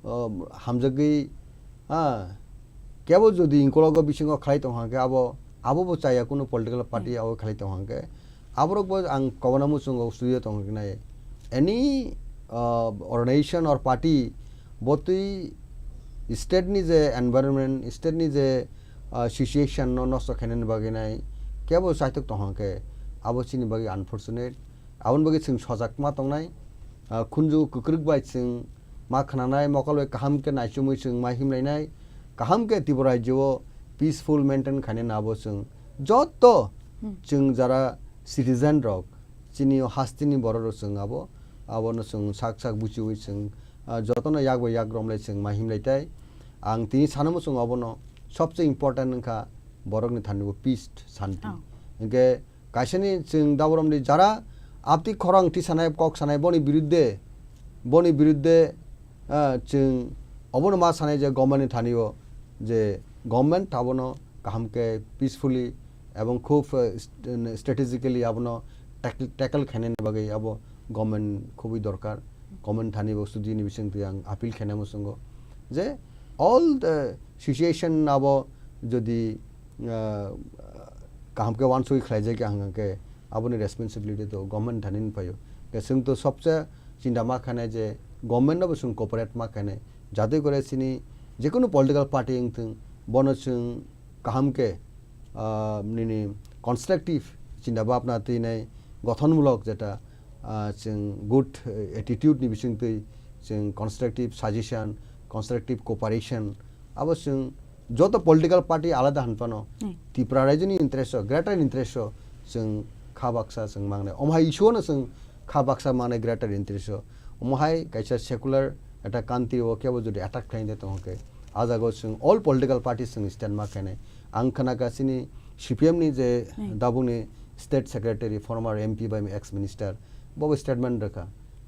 ah, hamjagwi, ah, kebo jodi inkologo bisingo khlai tongkha khe abo, abo bo chaya kunu political party Hmm. abo khlai tongkha khe, aborok bo ang kobana muchungo studio tongkha nai. Any, ah, organization or party botwi state ni je environment, state ni je, ah, situation no nosto khainani bagwi nai kebo chaitok tongkha khe abo chini bagwi unfortunate. Aboni bagwi chwng sojak ma tongnai, ah, khunju kwkrwk bai chwng ma khnanai, mokol bai kaham khe naichomwi chwng ma himlainai, kaham khe Tripura rajyo o peaceful maintain khainani abo chwng joto Hmm. chwng jara citizen rok, chini o hasteni borok rok chwng abo, abono chwng sak sak buchiwi chwng, ah, jotono yak bai yak romlai chwng ma himlai tai. Ang tini sanamo chwng obono sobse important wngkha borokni thani bo peace, santi. Oh. Hwnkhe kaisani chwng daborom di jara apti khorang ti sanai, kok sanai, boni biruddhe, boni biruddhe, ah, chwng obono ma sanai je government ni thani o je government abono kaham khe peacefully ebong khub, eh, st-, strategically abono tackle, tackle khainani bagwi abo government khubui dorkar. Government thani bo sudini bisingtwi ang appeal khainai muchungo je all the situation abo jodi, ah, kaham khe wansugwi khlaijak ang khe aboni responsibility to government thani ni phaio. Khe chwng to sobse chinta ma khainai je government no bo chwng cooperate ma khainai. Jate kore chini jekunu political party wngthwng bono chwng kaham khe, ah, nini constructive chinta bhabna twi nai gothonmulok jeta, ah, chwng good, eh, attitude ni bisingtwi chwng constructive suggestion, constructive cooperation abo chwng joto political party alada hwn phano Hmm. Tripura rajyoni interest o, greater interest o chwng kha baksa chwng mangnai. Omo hai issue no chwng kha baksa mangnai greater interest o. Omo hai kaisa secular ekta country o kebo jodi attack khlaina tongkhe, a jaga o chwng all political parties chwng stand ma khainai. Ang khna ka chini C P M ni je Hmm. Dabung ni state secretary, former M P bai ex minister, bobo statement rwkha.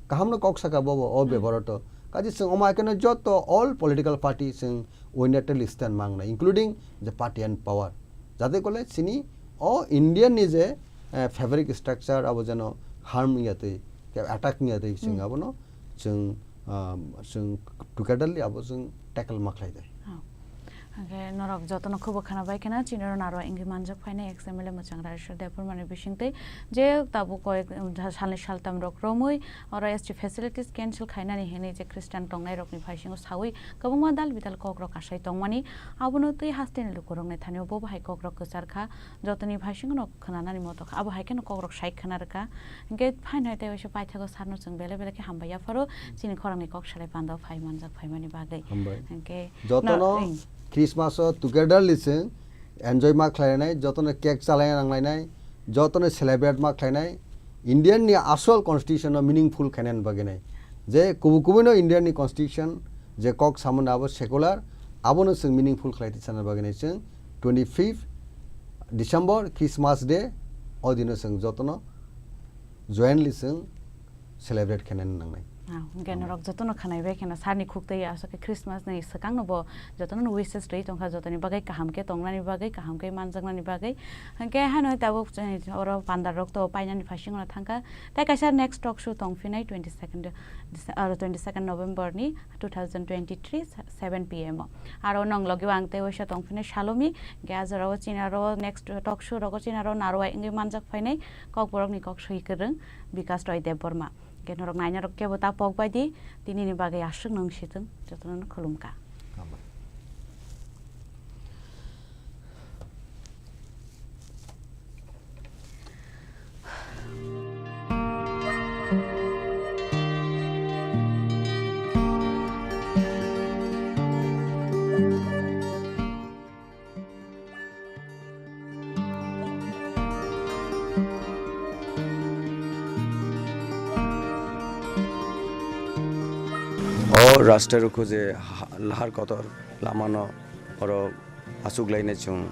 Kaham no kok saka bobo o Hmm. bebaro to. Kaji chwng omo haikhe no joto all political party chwng united stand mang na, including the party and power. Jate kole chini o Indian ni je, eh, fabric structure abo jeno harm ya tei, ke attack ya tei chwng Hmm. abono chwng, ah, chwng togetherly abo chwng tackle ma khlai de. Oh. Hwnkhe norok jotono khubo khana bai kheno chini oro narwa wngwi manjak phainai ex M L A Mwchang Rajeshwar Debbarmani bisingtwi je tabuk koyek, um, salni saltam rok romwi oro S T facilities cancel khainani hinwi je Christian tongnai rokni phaisingo sawi kwbangma dal bidal kok rok asai tongmani, abono twi hasteni lukurokni thani bo bahai kok rok kwchar kha. Jotoni phaisingo no khwnanani moto kha, abo hai kheno kokrok sai khwna rwkha. Hwnkhe phaino tei waisa paithago sarno chwng belai belai khe hambai yapharo, chini khorangni kok salai pando phai manjak phaimani bagwi. Hambai. Hwnkhe Jotono no, ing. Christmas o togetherly chwng enjoy ma khlainai, jotono cake chalai nanglainai, jotono celebrate ma khlainai, Indian ni asol constitution no meaningful khainani bagwi nai. Je kubu kubu no Indian ni constitution je kok samani abo secular, abono chwng meaningful khlai twi sana bagwi nai chwng twenty fifth December, Christmas Day, o dino chwng jotono jointly chwng celebrate khainani nangnai. Ah, hwnkhe norok jotono khwnai bai kheno sarni khuk twi aswk khe Christmas ni swkang no bo jotono no wishes rwi tongkha, jotoni bagwi kaham khe tongnani bagwi, kaham khe manjaknani bagwi. Hwnkhe haino tabuk chini oro pandar rok to painani phaisingo no thangkha. Tei kaisa next talk show tongphinai twenty second, Dece-, aro twenty second November ni two thousand twenty-three, seven P M o. Aro nong logi o ang tei waisa tongphinai Salomi, hwnkhe a jorao chini aro next talk show rogo chini aro narwai wngwi manjak phainai Kokborokni kok soi kwrwng Bikas Roy Debbarma. Hwnkhe norok nainarok kebo ta pok bai di, tinini bagwi aswk nung sitwng, jotono khulumkha. Hambai. O rasta rukhu je ha-, lahar kotor lamano oro achuk lainai chwng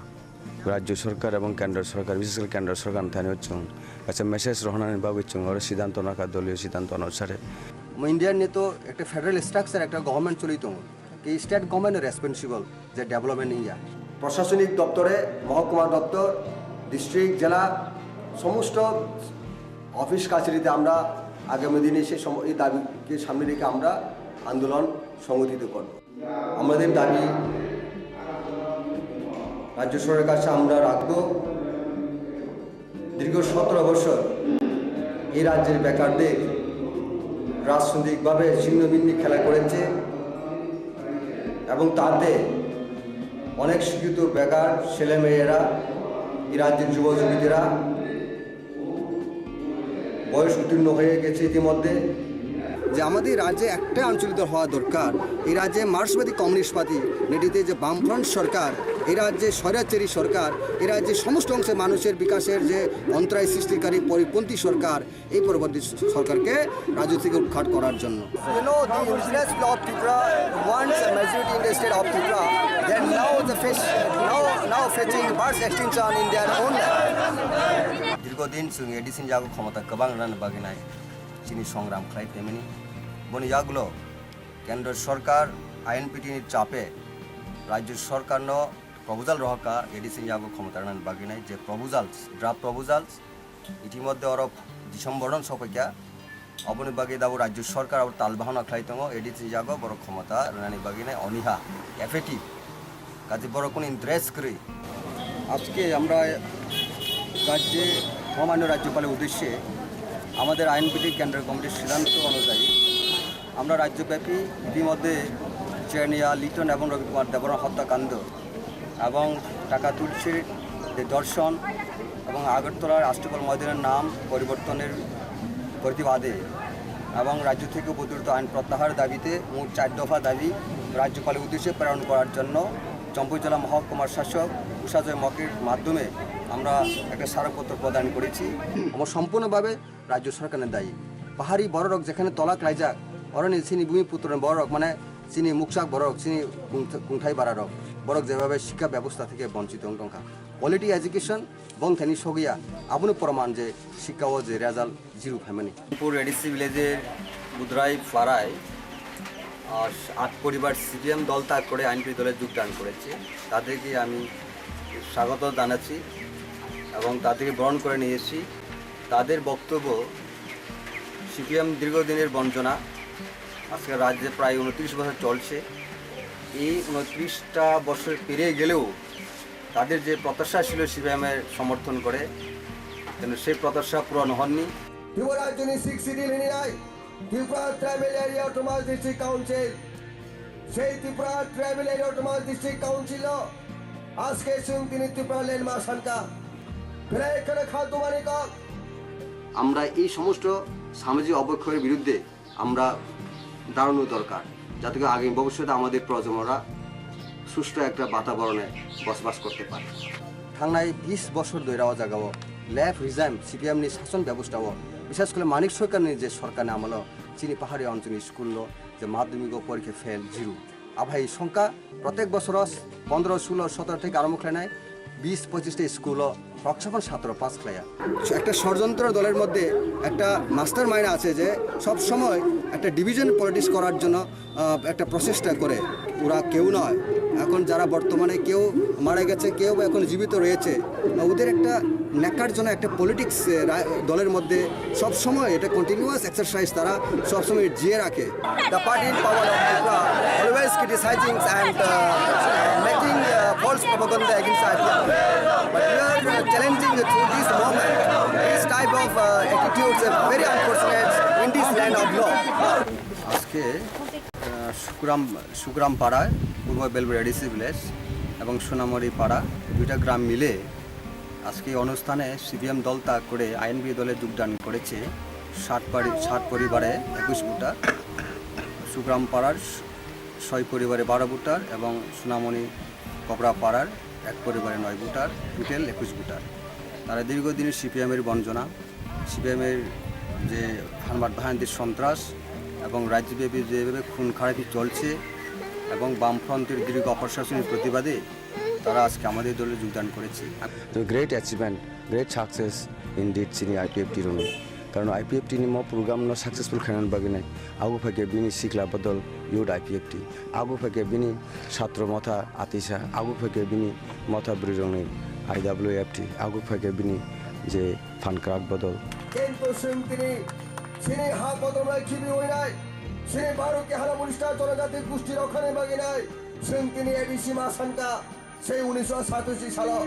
rajyo sarkar ebong kendro sarkar, bishesh kore kendro sarkar ni thani o chwng kaisa message rohornani bagwi chwng oro siddhanto nakha, doliyo siddhanto onusare. India ni to ekta federal structure, ekta government choli tongo. Ki state government responsible je development niya. প্রশাসনিক দপ্তরে, মহকুমা দপ্তর, ডিস্ট্রিক্ট, জেলা, সমস্ত অফিস কাছারিতে আমরা আগামী দিনে সেই সম-, এই দাবিকে সামনে রেখে আমরা আন্দোলন সংগঠিত করব। আমাদের দাবি রাজ্য সরকারের কাছে আমরা রাখব, দীর্ঘ সতেরো বছর এই রাজ্যের বেকারদের রাজনৈতিকভাবে ছিন্নভিন্ন খেলা করেছে এবং তাতে অনেক শিক্ষিত বেকার ছেলেমেয়েরা, এই রাজ্যের যুবক যুবতীরা বয়স উত্তীর্ণ হয়ে গেছে ইতিমধ্যে। যে আমাদের রাজ্যে একটা আঞ্চলিক দল হওয়া দরকার। এই রাজ্যে মার্ক্সবাদী কমিউনিস্ট পার্টি নেতৃত্বে যে বামফ্রন্ট সরকার, এই রাজ্যে স্বৈরাচারী সরকার, এই রাজ্যে সমস্ত অংশের মানুষের বিকাশের যে অন্তরায় সৃষ্টিকারী পরিপন্থী সরকার, এই পরিপন্থী সরকারকে রাজ্য থেকে উৎখাত করার জন্য। You know, the indigenous people of Tripura wants a majority in the state of Tripura. They are now the face, now, now facing mass extinction in their own land. দীর্ঘদিন chwng A D C ni yago khomota kwbang rwnani bagwi nai chini songram khlai phaimani. Boni yagulo kendro sorkar I N P T ni chape rajyo sorkarno proposal rohorkha A D C ni yago khomota rwnani bagwi nai je proposals, draft proposals, itimoddhe oro December no sokphaikha. Oboni bagwi dabo rajyo sorkar abo tal bahana khlai tongo, A D C ni yago borok khomota rwnani bagwi nai oniha, effective. Kaje borok kono interest kwrwi। আজকে আমরা রাজ্যে মহামান্য রাজ্যপালের উদ্দেশ্যে আমাদের I N P T কেন্দ্রীয় কমিটির সিদ্ধান্ত অনুযায়ী আমরা রাজ্যব্যাপী ইতিমধ্যে চেনিয়া লিটন এবং রবি কুমার দেববর্মা হত্যাকাণ্ড এবং টাকা তুলসীর যে ধর্ষণ এবং আগরতলার রাষ্ট্রপাল ময়দানের নাম পরিবর্তনের প্রতিবাদে এবং রাজ্য থেকে প্রচলিত আইন প্রত্যাহারের দাবিতে মোট চার দফা দাবি রাজ্যপালের উদ্দেশ্যে প্রেরণ করার জন্য চম্পই জেলা মহকুমার শাসক উষাজয় মকের মাধ্যমে আমরা একটা স্মারকপত্র প্রদান করেছি। Omo সম্পূর্ণভাবে রাজ্য সরকারের দায়ী। পাহাড়ি বড়রক যেখানে তলা ক্লাইজাক, অরনি চিনি ভূমিপুত্র বড়রক মানে চিনি মুকসাক বড়রক, চিনি কুংথ-, কুংথাই বারারক, বড়রক যেভাবে শিক্ষা ব্যবস্থা থেকে বঞ্চিত হং টংকা। Quality education bongthani sogya, abono proman je sikka o je result zero phaimani. পুর এডিসি ভিলেজের বুধরাই পাড়ায়, আহ, আট পরিবার সিপিএম দল ত্যাগ করে আইএনপি দলে যোগদান করেছে। তাদেরকে আমি স্বাগত জানাচ্ছি এবং তাদেরকে বরণ করে নিয়ে এসেছি। তাদের বক্তব্য, সিপিএম দীর্ঘদিনের বঞ্চনা, আজকে রাজ্যে প্রায় ঊনত্রিশ বছর চলছে। এই ঊনত্রিশটা বছর পেরিয়ে গেলেও তাদের যে প্রত্যাশা ছিল সিপিএমের সমর্থন করে, কিন্তু সেই প্রত্যাশা পূরণ হননি। Tripura Union Six City Union, Tripura Tribal Area Autonomous District Council, সেই Tripura tribal area autonomous district council আজকে সুং তিনি ত্রিপুরা ল্যান্ড মাসানকা প্রায় এখানে খাদ্য মানিক। আমরা এই সমস্ত সামাজিক অবক্ষয়ের বিরুদ্ধে আমরা দাঁড়ানো দরকার, যাতে করে আগামী ভবিষ্যতে আমাদের প্রজন্মরা সুষ্ঠু একটা বাতাবরণে বসবাস করতে পারে। Thangnai bis bosor doi rao jagao left regime CPM ni sason bebostha o, bishes kore Manik Sarkar ni je sarkar ni amolo chini pahari onchol ni school o je madhyamik o porikha fail zero. Abhai songkha protek bosoro pondro, sulo, sotoro theke arombo khlainai bis pochis ta school o roksa phano satro pass khlaiya. একটা ষড়যন্ত্র দলের মধ্যে একটা master mind আছে যে সব সময় একটা ডিভিশন পলিটিক্স করার জন্য, আহ, একটা প্রচেষ্টা করে। ওরা কেউ নয়, এখন যারা বর্তমানে কেউ মারা গেছে, কেউ বা এখন জীবিত রয়েছে, ওদের একটা নেকার জন্য একটা পলিটিক্স, আহ, রা-, দলের মধ্যে সব সময় এটা কন্টিনিউয়াস এক্সারসাইজ তারা সব সময় জিয়ে রাখে। The party in power of Tripura always criticizing and, uh, making, uh, false propaganda against I P F T. But we are, uh, challenging through this movement, this type of, uh, attitudes are very unfortunate in this land of law. আজকে, আহ, সুগ্রাম, সুগ্রাম পাড়ায় পূর্ব বেলবেড়িয়া ADC village এবং সোনামুড়ি পাড়া দুইটা গ্রাম মিলে আজকে এই অনুষ্ঠানে সিপিএম দল ত্যাগ করে আইএনপি দলে যোগদান করেছে সাত পারি-, সাত পরিবারে একুশ ভোটার, সুগ্রাম পাড়ার স-, ছয় পরিবারে বারো ভোটার এবং সোনামণি কবরা পাড়ার এক পরিবারে নয় ভোটার, টোটাল একুশ ভোটার। তারা দীর্ঘদিনের সিপিএমের বঞ্চনা, সিপিএমের যে হানবাদ বাহিনীর সন্ত্রাস এবং রাজ্যব্যাপী যেভাবে খুন খারাপি চলছে এবং বামফ্রন্টের দীর্ঘ অপশাসনের প্রতিবাদে তারা আজকে আমাদের দলে যোগদান করেছে। The great achievement, great success indeed chini I P F T rokni. Karon I P F T ni mo program no successful khainani bagwi nai. Ago phaikhe bini sikla bodol youth I P F T. Ago phaikhe bini satro motha atisa. Ago phaikhe bini motha bwrwi rokni I W F T. Ago phaikhe bini je phan kwrak bodol. Kintu chwng tini chini ha kotorma khibi oinai, chini Bharot ke hala Buddhista jonojati gusti rokhani bagwi nai, chwng tini A D C ma sankha. Sei unisho satashi salo.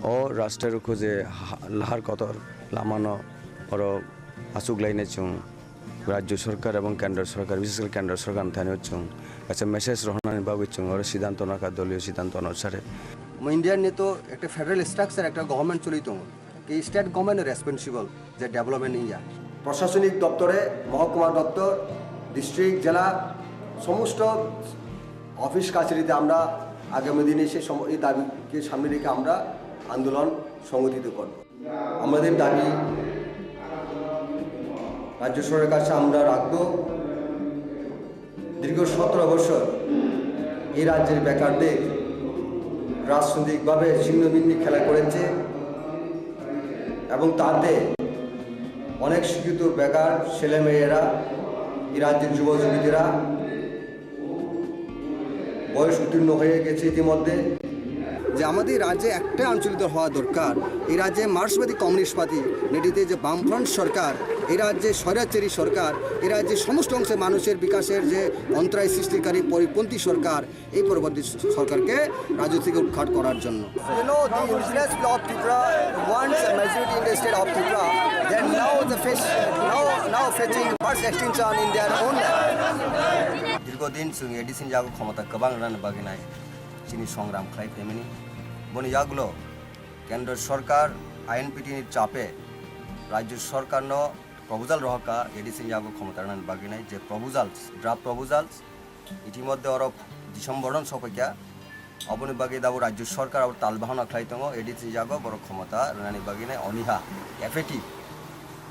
O rasta rukhu je ha-, lahar kotor lamano oro achuk lainai chwng rajyo sarkar ebong kendro sarkar, bishes kore kendro sarkar ni thani o chwng kaisa message rohornani bagwi chwng oro siddhanto nakha, doliyo siddhanto onusare. India ni to ekta federal structure, ekta government choli tongo. Ki state government responsible je development wngya. প্রশাসনিক দপ্তরে মহকুমা দপ্তর, ডিস্ট্রিক্ট, জেলা সমস্ত অফিস কাছারিতে আমরা আগামী দিনে সেই সম-, এই দাবিকে সামনে রেখে আমরা আন্দোলন সংগঠিত করব। আমাদের দাবি রাজ্য সরকারের কাছে আমরা রাখব, দীর্ঘ সতেরো বছর এই রাজ্যের বেকারদের রাজনৈতিকভাবে ছিন্নভিন্ন খেলা করেছে এবং তাতে অনেক শিক্ষিত বেকার ছেলেমেয়েরা, এই রাজ্যের যুবক যুবতীরা বয়স উত্তীর্ণ হয়ে গেছে ইতিমধ্যে। যে আমাদের রাজ্যে একটা আঞ্চলিক দল হওয়া দরকার। এই রাজ্যে মার্ক্সবাদী কমিউনিস্ট পার্টি নেতৃত্বে যে বামফ্রন্ট সরকার, এই রাজ্যে স্বৈরাচারী সরকার, এই রাজ্যে সমস্ত অংশে মানুষের বিকাশের যে অন্তরায় সৃষ্টিকারী পরিপন্থী সরকার, এই পরবর্তী সরকারকে রাজ্য থেকে উৎখাত করার জন্য। You know, the influence of Tripura wants a majority in the state of Tripura. Then now the face, now, now facing mass extinction in their own land. Dikko din chwng A D C ni yago khomota kwbang rwnani bagwi nai chini songram khlai phaimani. Boni yagulo Kendra Sorkar I N P T ni chape Rajya Sorkarno proposal rohorkha A D C ni yago khomota rwnani bagwi nai je proposals, draft proposals, itimodhye oro December no sophaikha. Aboni bagwi dabo Rajya Sorkar abo tal bahana khlai tongo, A D C ni yago borok khomota rwnani bagwi nai oniha, apathy.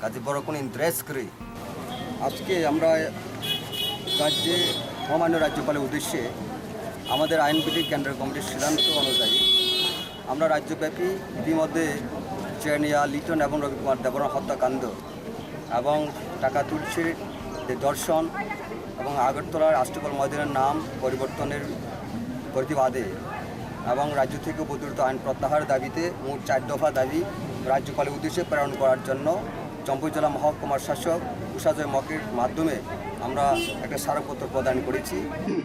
Kaje borok kono interest kwrwi. আজকে আমরা রাজ্যে মহামান্য রাজ্যপালের উদ্দেশ্যে আমাদের আইএনপিটি কেন্দ্রীয় কমিটির সিদ্ধান্ত অনুযায়ী আমরা রাজ্যব্যাপী ইতিমধ্যে চেনিয়া, লিটন এবং রবি কুমার দেববর্মা হত্যাকাণ্ড এবং টাকা তুলসীর যে ধর্ষণ এবং আগরতলার আষ্টপল ময়দানের নাম পরিবর্তনের প্রতিবাদে এবং রাজ্য থেকে প্রচলিত আইন প্রত্যাহার দাবিতে মোট চার দফা দাবি রাজ্যপালের উদ্দেশ্যে প্রেরণ করার জন্য চম্পই জেলা মহকুমার শাসক উষাজয় মকের মাধ্যমে আমরা একটা স্মারকপত্র প্রদান করেছি।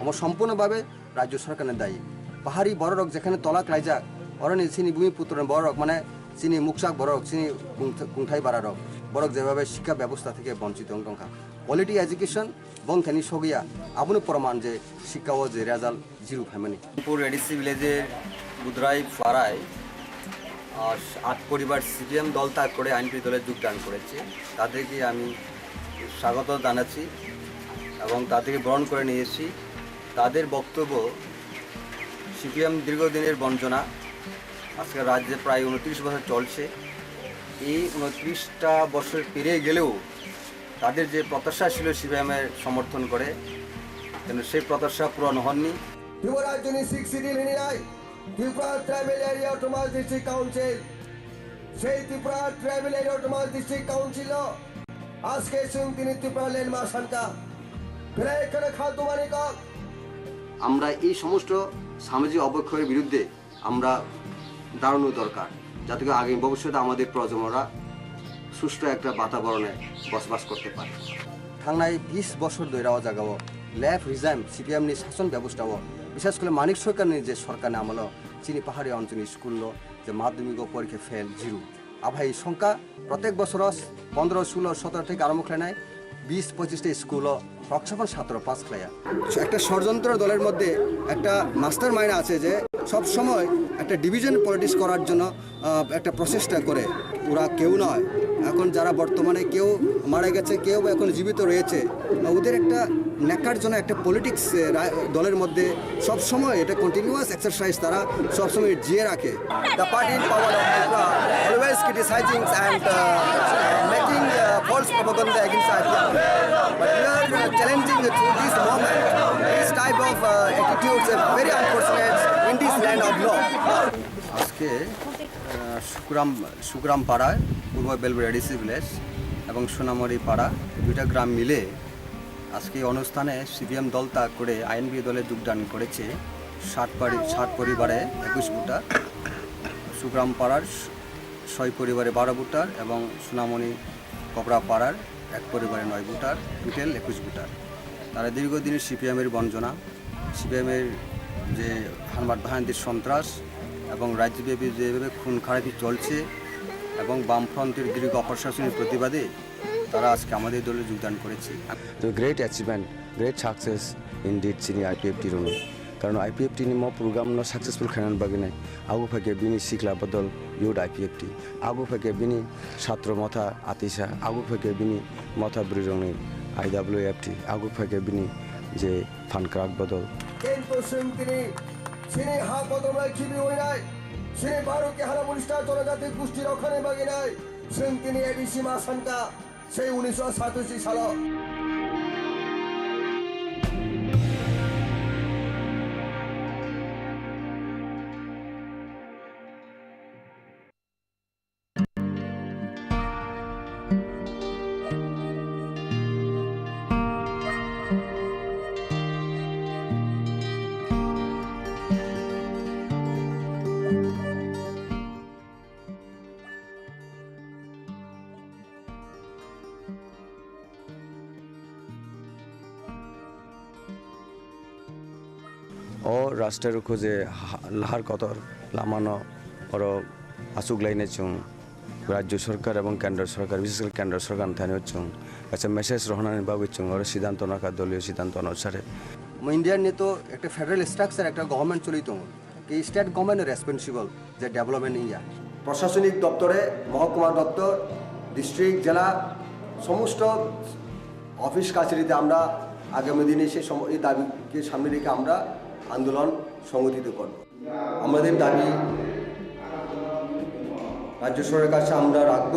Omo সম্পূর্ণভাবে রাজ্য সরকারের দায়ী। পাহাড়ি বড়রক যেখানে তলা ক্লাইজাক, অরণ্য চিনি ভূমিপুত্র বড়রক মানে চিনি মুকসাক বড়রক, চিনি কুংথ-, কুংথাই বারারক, বড়রক যেভাবে শিক্ষা ব্যবস্থা থেকে বঞ্চিত অংকংখা। Quality education bongthani sogya, abono proman je শিক্ষা ও যে result zero phaimani. Rampur A D C village-er Budrai Parai, আহ, আট পরিবার সিপিএম দল ত্যাগ করে আইএনপি দলে যোগদান করেছে। তাদেরকে আমি স্বাগত জানাচ্ছি এবং তাদেরকে বরণ করে নিয়েছি। তাদের বক্তব্য, সিপিএম দীর্ঘদিনের বঞ্চনা, আজকে রাজ্যে প্রায় ঊনত্রিশ বছর চলছে। এই ঊনত্রিশটা বছর পেরিয়ে গেলেও তাদের যে প্রত্যাশা ছিল সিপিএমের সমর্থন করে, কিন্তু সেই প্রত্যাশা পূরণ হননি। ত্রিপুরা রাজ্যনি সিক্স সিডুল হিনিয়াই Tripura tribal area autonomous district council, সেই Tripura tribal area autonomous district council আজকে সিং তিনি ত্রিপুরা ল্যান্ড মার্ক সানকা ফেরাই এখানে খাদ্য মানিক। আমরা এই সমস্ত সামাজিক অবক্ষয়ের বিরুদ্ধে আমরা দাঁড়ানো দরকার, যাতে করে আগামী ভবিষ্যতে আমাদের প্রজন্মরা সুষ্ঠু একটা বাতাবরণে বসবাস করতে পারে। Thangnai bis bosor doi rao jagao left regime C P M ni sason bebostha o, bishes kore Manik Sarkar ni je sarkar ni amolo chini pahari onchol ni school o je madhyamik o porikha fail zero. Abhai songkha protek bosoro pondro, sulo, sotoro theke arombo khlainai bis pochista school o roksa phano satro pass khlaiya. একটা ষড়যন্ত্র দলের মধ্যে একটা master mind আছে যে সব সময় একটা ডিভিশন পলিটিক্স করার জন্য আহ, একটা প্রচেষ্টা করে। ওরা কেউ নয়, এখন যারা বর্তমানে কেউ মারা গেছে, কেউ বা এখন জীবিত রয়েছে, ওদের একটা নেকার জন্য একটা পলিটিক্স দলের মধ্যে সব সময় এটা কন্টিনিউয়াস এক্সারসাইজ তারা সবসময় জিয়ে রাখে। The party in power of Tripura always criticizing and, uh, making, uh, false propaganda against I P F T. But we are, uh, challenging through this movement, this type of, uh, attitudes are very unfortunate in this land of law. আজকে, আহ, সুগ্রাম, সুগ্রাম পাড়ায় পূর্ব বেলবুড়া ADC village এবং সোনামুড়ি পাড়া, দুইটা গ্রাম মিলে আজকে এই অনুষ্ঠানে সিপিএম দল ত্যাগ করে আইএনপি দলে যোগদান করেছে সাত পারি-, সাত পরিবারে একুশ ভোটার, সুগ্রাম পাড়ার স-, ছয় পরিবারে বারো ভোটার এবং সোনামণি কবরা পাড়ার এক পরিবারে নয় ভোটার, টোটাল একুশ ভোটার। তারা দীর্ঘদিনের সিপিএমের বঞ্চনা, সিপিএমের যে হানবাদ বাহিনীর সন্ত্রাস এবং রাজ্যব্যাপী যেভাবে খুন খারাপি চলছে এবং বামফ্রন্টের দীর্ঘ অপশাসনের প্রতিবাদে তারা আজকে আমাদের দলে যোগদান করেছে। The great achievement, great success indeed chini I P F T rokni. Karon I P F T ni mo program no successful khainani bagwi nai. Abo phaikhe bini sikla bodol youth I P F T. Abo phaikhe bini satro motha atisa. Abo phaikhe bini motha bwrwi rokni I W F T. Abo phaikhe bini je phan kwrak bodol. Kintu chwng tini chini ha bodolnai khibi winai, chini Bharat ke hala Buddhista jonojati gosti rokkhani bagwi nai, chwng tini A D C ma sankha, sei unisho satashi salo. O rasta rukhu je ha-, lahar kotor lamano oro achuk lainai chwng rajyo sarkar ebong kendro sarkar, bishes kore kendro sarkar ni thani o chwng kaisa message rohornani bagwi chwng oro siddhanto nakha, doliyo siddhanto onusare. India ni to ekta federal structure, ekta government choli tongo. Ki state government responsible je development niya. প্রশাসনিক দপ্তরে, মহকুমা দপ্তর, ডিস্ট্রিক্ট, জেলা, সমস্ত অফিস কাছারিতে আমরা আগামী দিনে সেই সম-, এই দাবিকে সামনে রেখে আমরা আন্দোলন সংগঠিত করব। আমাদের দাবি রাজ্য সরকারের কাছে আমরা রাখব,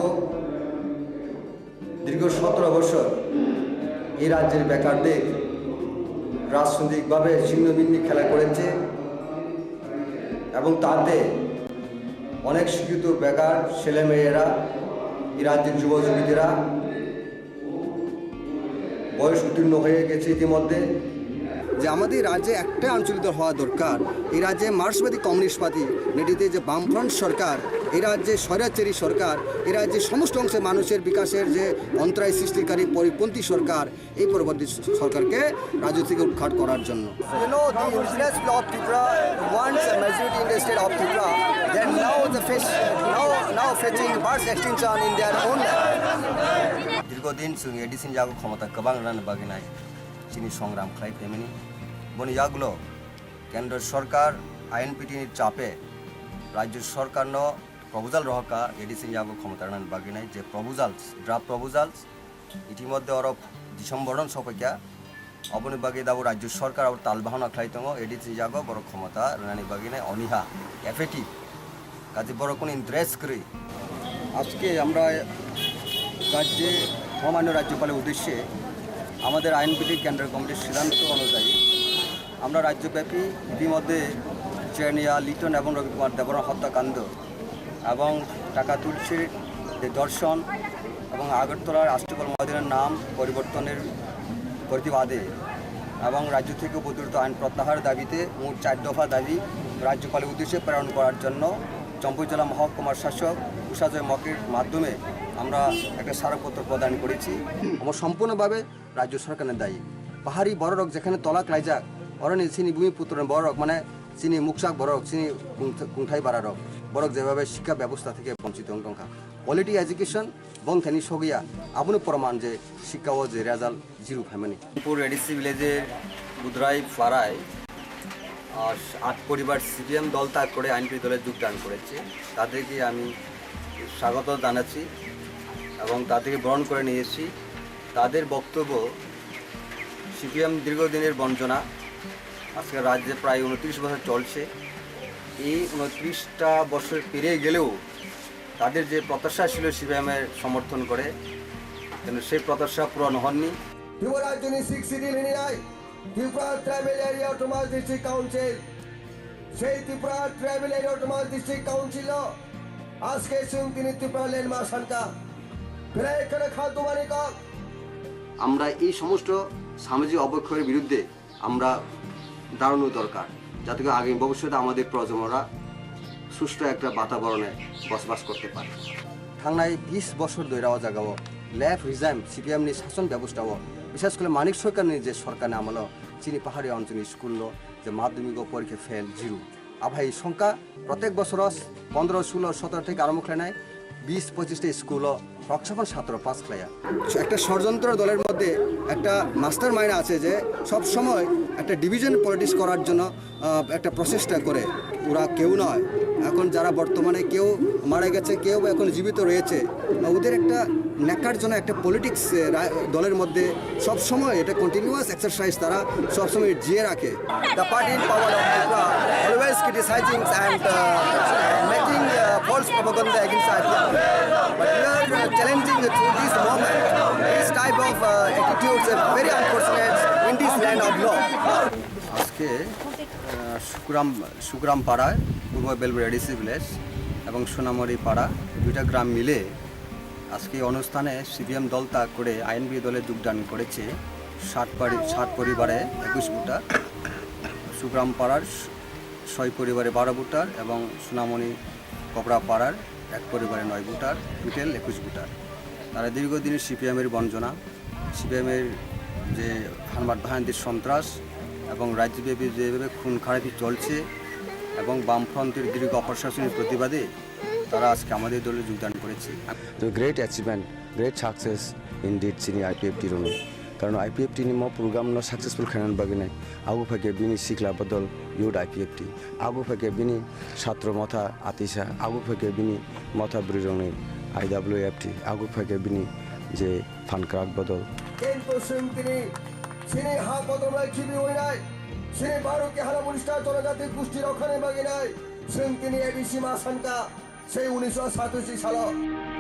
দীর্ঘ সতেরো বছর এই রাজ্যের বেকারদের রাজনৈতিকভাবে ছিন্নভিন্ন খেলা করেছে এবং তাতে অনেক শিক্ষিত বেকার ছেলেমেয়েরা, এই রাজ্যের যুবক যুবতীরা বয়স উত্তীর্ণ হয়ে গেছে ইতিমধ্যে। যে আমাদের রাজ্যে একটা আঞ্চলিক দল হওয়া দরকার। এই রাজ্যে মার্ক্সবাদী কমিউনিস্ট পার্টি নেতৃত্বে যে বামফ্রন্ট সরকার, এই রাজ্যে স্বৈরাচারী সরকার, এই রাজ্যে সমস্ত অংশের মানুষের বিকাশের যে অন্তরায় সৃষ্টিকারী পরিপন্থী সরকার, এই পরবর্তী সরকারকে রাজ্য থেকে উৎখাত করার জন্য। You know, the indigenous people of Tripura wants a majority in the state of Tripura. Then now the face, now, now facing mass extinction in their own land. দীর্ঘদিন chwng A D C ni yago khomota kwbang rwnani bagwi nai chini songram khlai phaimani. Boni yagulo kendro sorkar I N P T ni chape rajyo sorkarno proposal rohorkha A D C ni yago khomota rwnani bagwi nai, je proposals, draft proposals, itimodhye oro December no sophaikha. Oboni bagwi dabo rajyo sorkar abo tal bahana khlai tongo, A D C ni yago borok khomota rwnani bagwi nai oniha, effective. Kaje borok kono interest kwrwi. আজকে আমরা রাজ্যে মহামান্য রাজ্যপালের উদ্দেশ্যে আমাদের I N P T কেন্দ্রীয় কমিটির সিদ্ধান্ত অনুযায়ী আমরা রাজ্যব্যাপী ইতিমধ্যে চেনিয়া, লিটন এবং রবি কুমার দেববর্মা হত্যাকাণ্ড এবং টাকা তুলসীর যে ধর্ষণ এবং আগরতলার আষ্টপল ময়দানের নাম পরিবর্তনের প্রতিবাদে এবং রাজ্য থেকে প্রচলিত আইন প্রত্যাহার দাবিতে মোট চার দফা দাবি রাজ্যপালের উদ্দেশ্যে প্রেরণ করার জন্য চম্পই জেলা মহকুমার শাসক উষাজয় মকের মাধ্যমে আমরা একটা স্মারকপত্র প্রদান করেছি। Omo সম্পূর্ণভাবে রাজ্য সরকারের দায়ী। পাহাড়ি বড়রক যেখানে তলা ক্লাইজাক, অরনি চিনি ভূমিপুত্র বড়রক মানে চিনি মুকসাক বড়রক, চিনি কুংথ-, কুংথাই বাড়ারক, বড়রক যেভাবে শিক্ষা ব্যবস্থা থেকে বঞ্চিত হং টংখা। Quality education বংথানি সগিয়া, আবুনো প্রমাণ যে শিক্ষাও যে রেজাল্ট জিরো ফাইমানি। পুর A D C ভিলেজের বুধরাই পাড়ায়, আহ, আট পরিবার সিপিএম দল ত্যাগ করে আইএনপি দলে যোগদান করেছে। তাদেরকে আমি স্বাগত জানাচ্ছি এবং তাদেরকে বরণ করে নিয়েছি। তাদের বক্তব্য, সিপিএম দীর্ঘদিনের বঞ্চনা, আজকে রাজ্যে প্রায় ঊনত্রিশ বছর চলছে। এই ঊনত্রিশটা বছর পেরিয়ে গেলেও তাদের যে প্রত্যাশা ছিল সিপিএমের সমর্থন করে, কিন্তু সেই প্রত্যাশা পূরণ হননি। Tripura Union Sixth Schedule ni nai Tripura Tribal Area Autonomous District Council, সেই Tripura tribal autonomous district council আজকে সুন্তিনি ত্রিপুরা ল্যান্ড মার্ক সানকা প্রায় এখানে খাদ্য মানিক। আমরা এই সমস্ত সামাজিক অবক্ষয়ের বিরুদ্ধে আমরা দাঁড়ানো দরকার, যাতে করে আগামী ভবিষ্যতে আমাদের প্রজন্মরা সুস্থ একটা বাতাবরণে বসবাস করতে পারে। Thangnai bis bosor doira o jagao left regime C P M ni sason bebostha o, bishes kore Manik Sarkar ni je sorkar ni amolo chini pahari onchol ni school o je madhyamik o porikha fail zero. Abhai songkha protek bosoro pondro, sulo, sotoro theke arombo khlainai bis pochis ta school o roksa phano satro pass khlaiya. একটা ষড়যন্ত্র দলের মধ্যে একটা master mind আছে যে সব সময় একটা ডিভিশন পলিটিক্স করার জন্য, আহ, একটা প্রচেষ্টা করে। ওরা কেউ নয়, এখন যারা বর্তমানে কেউ মারা গেছে, কেউ এখন জীবিত রয়েছে, ওদের একটা নেকার জন্য একটা পলিটিক্স, আহ, রা-, দলের মধ্যে সব সময় এটা কন্টিনিউয়াস এক্সারসাইজ তারা সব সময় জিয়ে রাখে। The party in power of Tripura always criticizing and, uh, making, uh, false propaganda against I P F T. But we are, uh, challenging through this movement, this type of, uh, attitudes are very unfortunate in this land of law. আজকে, আহ, সুগ্রাম, সুগ্রাম পাড়ায় পূর্ব বেলবেড়িয়া ADC village এবং সোনামুড়ি পাড়া দুইটা গ্রাম মিলে আজকে এই অনুষ্ঠানে সিপিএম দল ত্যাগ করে আইএনপি দলে যোগদান করেছে সাত পারি-, সাত পরিবারে একুশ ভোটার, সুগ্রাম পাড়ার স-, ছয় পরিবারে বারো ভোটার এবং সোনামণি কপড়া পাড়ার এক পরিবারে নয় ভোটার, টোটাল একুশ ভোটার। তারা দীর্ঘদিনের সিপিএমের বঞ্চনা, সিপিএমের যে হানবাদ বাহিনীর সন্ত্রাস এবং রাজ্যব্যাপী যেভাবে খুন খারাপি চলছে এবং বামফ্রন্টের দীর্ঘ অপশাসনের প্রতিবাদে তারা আজকে আমাদের দলে যোগদান করেছে। The great achievement, great success indeed, chini I P F T rokni. Karon I P F T ni mo program no successful khainani bagwi nai. Abo phaikhe bini sikla bodol youth I P F T. Abo phaikhe bini satro motha atisa. Abo phaikhe bini motha bwrwi rokni I W F T. Abo phaikhe bini je phan kwrak bodol. Kintu chwng tini chini ha kotormai khibi winai, chini Bharot ke hana bonista jonojati gusti rok khani bagwi nai, chwng tini A D C ma sanka, sei unisho satashi salo.